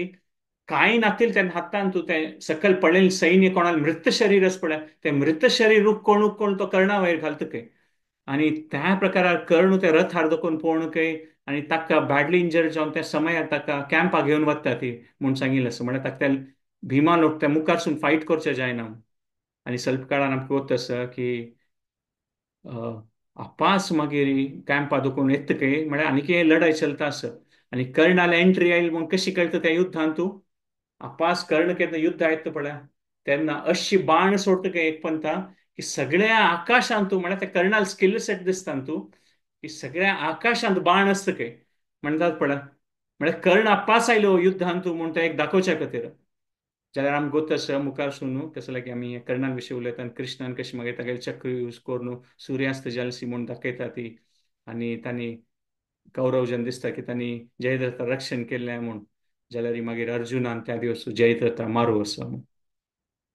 कांय नातील तेन्ना हातान तूं तें सकयल पडलेलें सैन्य कोणाक मृत शरीरच पळय तें मृत शरीर कोण कोण तो कर्णा वयर घालता खंय. आनी त्या प्रकारार कर्ण तें रथार दोखून पळोवन खंय आनी ताका बॅडली इंजर्ड जावन त्या समयार ताका कॅम्पाक घेवन वता ती म्हूण सांगिल्लें आसा. म्हणल्यार ताका त्या भीमान त्या मुखारसून फायट करचें जायना. आनी स्वल्प काळान आमकां वता आसा की आपास मागीर कॅम्पा दोखून येता खंय म्हळ्यार आनी कितें लढाई चलता आसा. आनी कर्णाले एंट्री आयली म्हूण कशी कळटा त्या युद्धांत तूं आपास कर्ण केन्ना युद्ध आयता पळय तेन्ना अशी बाण सोडटा खंय एक पंथा की सगळ्या आकाशांत तूं म्हळ्यार त्या कर्णाल स्किल सेट दिसता तूं की सगळ्या आकाशांत बाण आसता खंय म्हणटात पळय म्हळ्यार कर्ण आपास आयलो युद्धांत तूं म्हूण तें एक दाखोवच्या खातीर. जाल्यार आमकां गोत आसा मुखार न्हू कसो लागी आमी कर्णा विशीं उलयता आनी कृष्णान कशें मागीर तागेले चक्र यूज करून सुर्यास्त जालसी म्हूण दाखयता ती. आनी तांणी कौरव जन दिसता की तांणी जयद्रथा रक्षण केल्लें म्हूण. जाल्यार मागीर अर्जुनान त्या दिवस जयद्रथा मारू आसा म्हूण.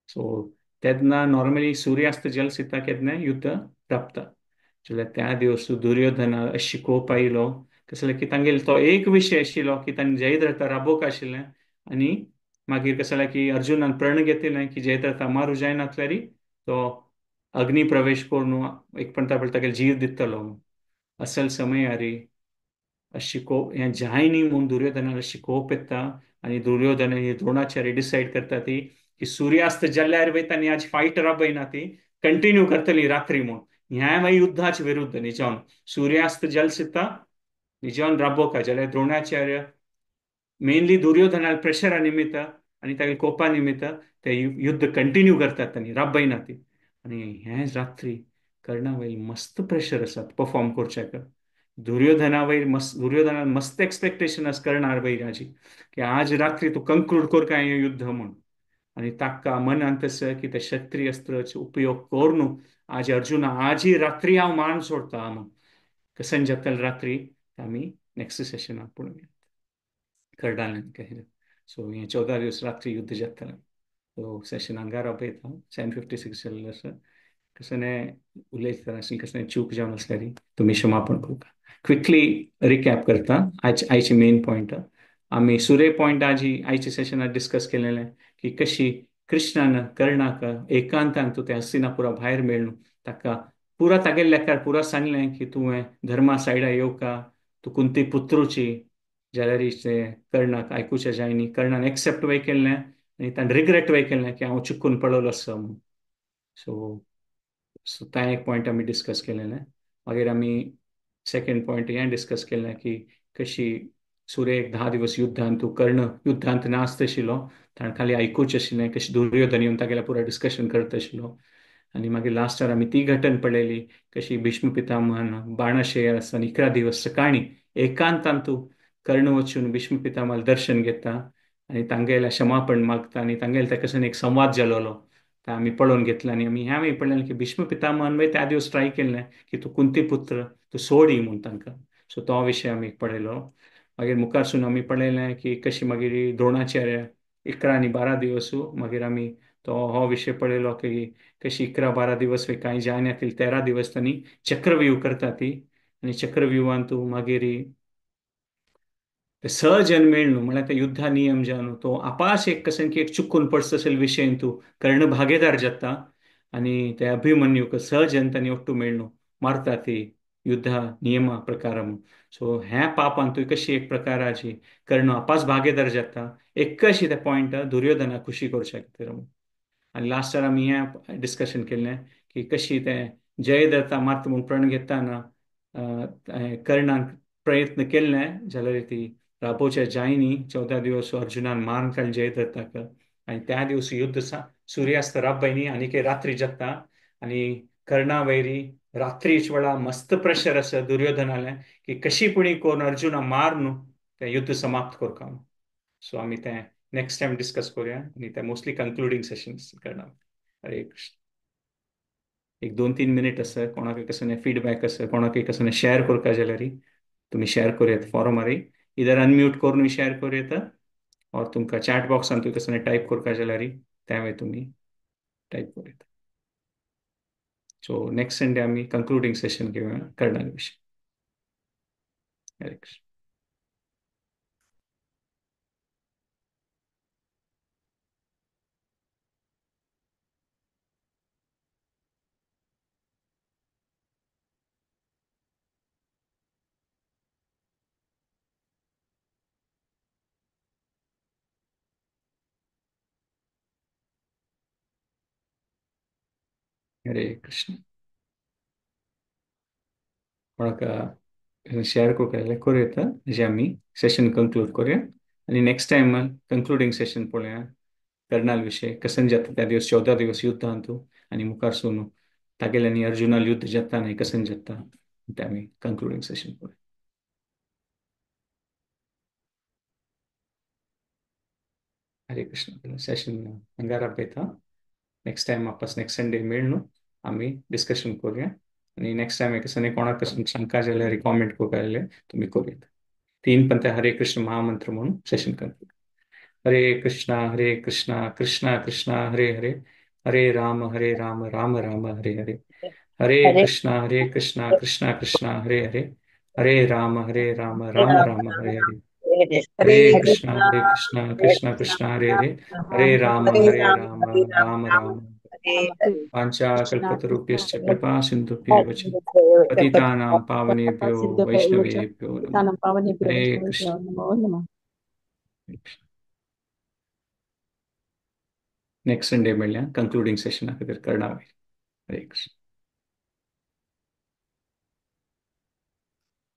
सो तेन्ना नॉर्मली सुर्यास्त जलसिता केन्ना युद्ध राबता. जाल्यार त्या दिवस दुर्योधना अशी कोप आयलो कसले की तांगेलो तो एक विशय आशिल्लो की तांणी जयद्रथा राबोवंक आशिल्लें आनी मागीर कसं जालें की अर्जुनान प्रण घेतिल्लें की जयद्रथा मारू जायना तो अग्नी प्रवेश करून एक पण तागेलो जीव दितलो. असल समयारी अशी कोप हें जायनी म्हूण दुर्योधनाक अशी कोप येता आनी दुर्योधन आनी द्रोणाचार्य डिसायड करता ती की सुर्यास्त जाल्यार वयता आनी आज फायट राबयना ती कंटिन्यू करतली रात्री म्हूण. ह्याय मागीर युद्धाचे विरुद्ध निजावन सूर्यास्त जलसिता निजावन राबोवका जाल्यार द्रोणाचार्य मेनली दुर्योधना प्रेशरा निमित्त आनी तागे कोपा निमित्त ते युद्ध कंटिन्यू करतात आनी राबयना ती. आनी हें रात्री कर्णा वयर मस्त प्रेशर आसा परफॉर्म करच्याक, दुर्योधना वयर मस्त, दुर्योधना मस्त एक्सपेक्टेशन आसा कर्णार वयर हाजी की आज रात्री तूं कंक्लूड कर काय हें युद्ध म्हूण. आनी ताका मनांत आसा की ते क्षत्रिय अस्त्राचो उपयोग करून आज अर्जुना आजी रात्री हांव मान सोडता म्हूण. कसन जातले रात्री आमी नेक्स्ट सेशनाक पळोवया कर्णान कहें. सो हें 14 दिवस रात्री युद्ध जातलें. सो सेशन हांगा राबयता 7:56 जाल्लें आसा. कसने उलयतना आसली कसने चूक जावन आसल्यार तुमी क्षमापण करूंक. क्विकली रिकॅप करता आयचे आयचे मेन पॉयंट. आमी सुरे पॉयंट आजी आयच्या सेशनात डिस्कस केलेलें की कशी कृष्णान कर्णाक एकांतान तूं ते हस्तिनापुरा भायर मेळ्ळू ताका पुरा तागेल्या लेखार पुरा सांगलें की तुवें धर्मा सायडा येवका, तूं कुंती पुत्रूची, जाल्यार ते कर्णाक आयकुचें जायनी. कर्णान एक्सेप्ट वय केल्लें आनी ताणें रिग्रेट वय केल्लें की हांव चुकून पळयलो आसा म्हूण. सो सो तें एक पॉयंट आमी डिस्कस केलेलें. मागीर आमी सेकंड पॉयंट हें डिस्कस केलें की कशी सुर्येक 10 दिवस युद्धांत तूं कर्ण युद्धांत नासत आशिल्लो, ताणें खाली आयकुचें आशिल्लें कशी दुर्योधन येवन तागेलें पुराय डिस्कशन करता आशिल्लो. आनी मागीर लास्टार आमी ती घटन पळयली कशी भीष्म पितामहान बाणाशेर आसतना 11 दिवस सकाळीं एकांतान तूं कर्ण वचून भीष्म पितामहाला दर्शन घेता आनी तांगेल्या क्षमापण मागता आनी तांगेले ताका कसन एक संवाद जालोलो ते आमी पळोवन घेतला. आनी आमी हें आमी पळयलें की भीष्म पितामहान मागीर त्या दिवस ट्राय केल्लें की तूं कुंती पुत्र तूं सोड म्हूण तांकां. सो तो विशय आमी पळयलो. मागीर मुखारसून आमी पळयलें की कशी मागीर द्रोणाचार्य 11 आनी 12 दिवस मागीर आमी तो हो विशय पळयलो की कशी 11-12 दिवस कांय जायना 13 दिवस तांणी चक्रव्यूह करता ती आनी चक्रव्यूहान तूं मागीर ते सहजन मेळ्ळू म्हळ्यार ते युद्धा नियम जावन तो आपास एक कसन की एक चुकून पडस असेल विशयन तूं कर्ण भागेदार जाता आनी ते अभिमन्यूक सहजन तांणी ओट्टू मेळ्ळू मारता ती युद्धा नियमा प्रकार. सो ह्या पापान तूं कशी एक प्रकाराची कर्ण आपास भागेदार जाता एक कशी ते पॉयंट दुर्योधना खुशी करच्या खातीर. आनी लास्टार आमी हें डिस्कशन केल्लें की कशी तें जयदत्ता मारता म्हूण प्रण घेताना कर्णान प्रयत्न केल्लें जाल्यार ती राबोवच्या जायनी 14 दिवस अर्जुनान मारून काडलें जयदत्ताक आनी त्या दिवस युद्ध सुर्यास्त राबयनी आनी रात्री जाता आनी कर्णा वयरी रात्रीच वेळा मस्त प्रेशर आसा दुर्योधनालें की कशी पुणी करून अर्जुना मारून तें युद्ध समाप्त करता. सो आमी तें नेक्स्ट टायम डिस्कस करूया आनी तें मोस्टली कंक्लुडींग सेशन्स करणार. हरे कृष्ण. एक 2-3 मिनीट आसा कोणाक कसने फीडबॅक आसा कोणाक कसने शेअर करता जाल्यार तुमी शेअर करूं येता फॉरमार इधर अनम्यूट करून शेअर करूं येता और तुमकां चॅट बॉक्सान तुमी कसने टायप करता जाल्यार त्यावेळी तुमी टायप करूं येता. सो नेक्स्ट संडे आमी कंक्लुडींग सेशन घेवया कर्णा विशीं. हरे कृष्ण. हरे कृष्ण. कोणाक शेअर करता जाल्यार करूं येता जे आमी सेशन कंक्लूड करूया आनी नेक्स्ट टायम कंक्लुडींग सेशन पळोवया कर्णाल विशय कसन जाता त्या दिवस 14 दिवस युद्धांतू आनी मुखारसून तागेले आनी अर्जुनाल युद्ध जाता आनी कसन जाता ते आमी कंक्लुडींग सेशन पळोवया. हरे कृष्ण. सेशन हांगा राबयता. नेक्स्ट टायम वापस नेक्स्ट संडे मेळ्ळू आमी डिस्कशन करूया आनी नेक्स्ट टायम कसने कोणाक कसं शंका जाल्यार कॉमेंट करता जाल्यार तुमी करूं येता. 3 पंथ हरे कृष्ण महामंत्र म्हणून सेशन कंक्लूड. हरे कृष्णा कृष्णा कृष्णा हरे हरे, हरे राम राम राम हरे हरे, हरे हरे कृष्णा कृष्णा कृष्णा हरे हरे, हरे राम राम राम राम हरे हरे, हरे हरे हरे कृष्णा कृष्णा कृष्णा कृष्णा कृष्णा हरे हरे, हरे राम हरे हरे राम राम हरे राम राम राम राम. हरे हरे. वाञ्छाकल्पतरुभ्यश्च कृपा सिन्धुभ्येव च पतितानां पावनेभ्यो वैष्णवेभ्यो नमः. हरे कृष्ण. नमो नमः. नेक्स्ट संडे मेळया कंक्लुडींग सेशना खातीर कर्णा. हरे कृष्ण.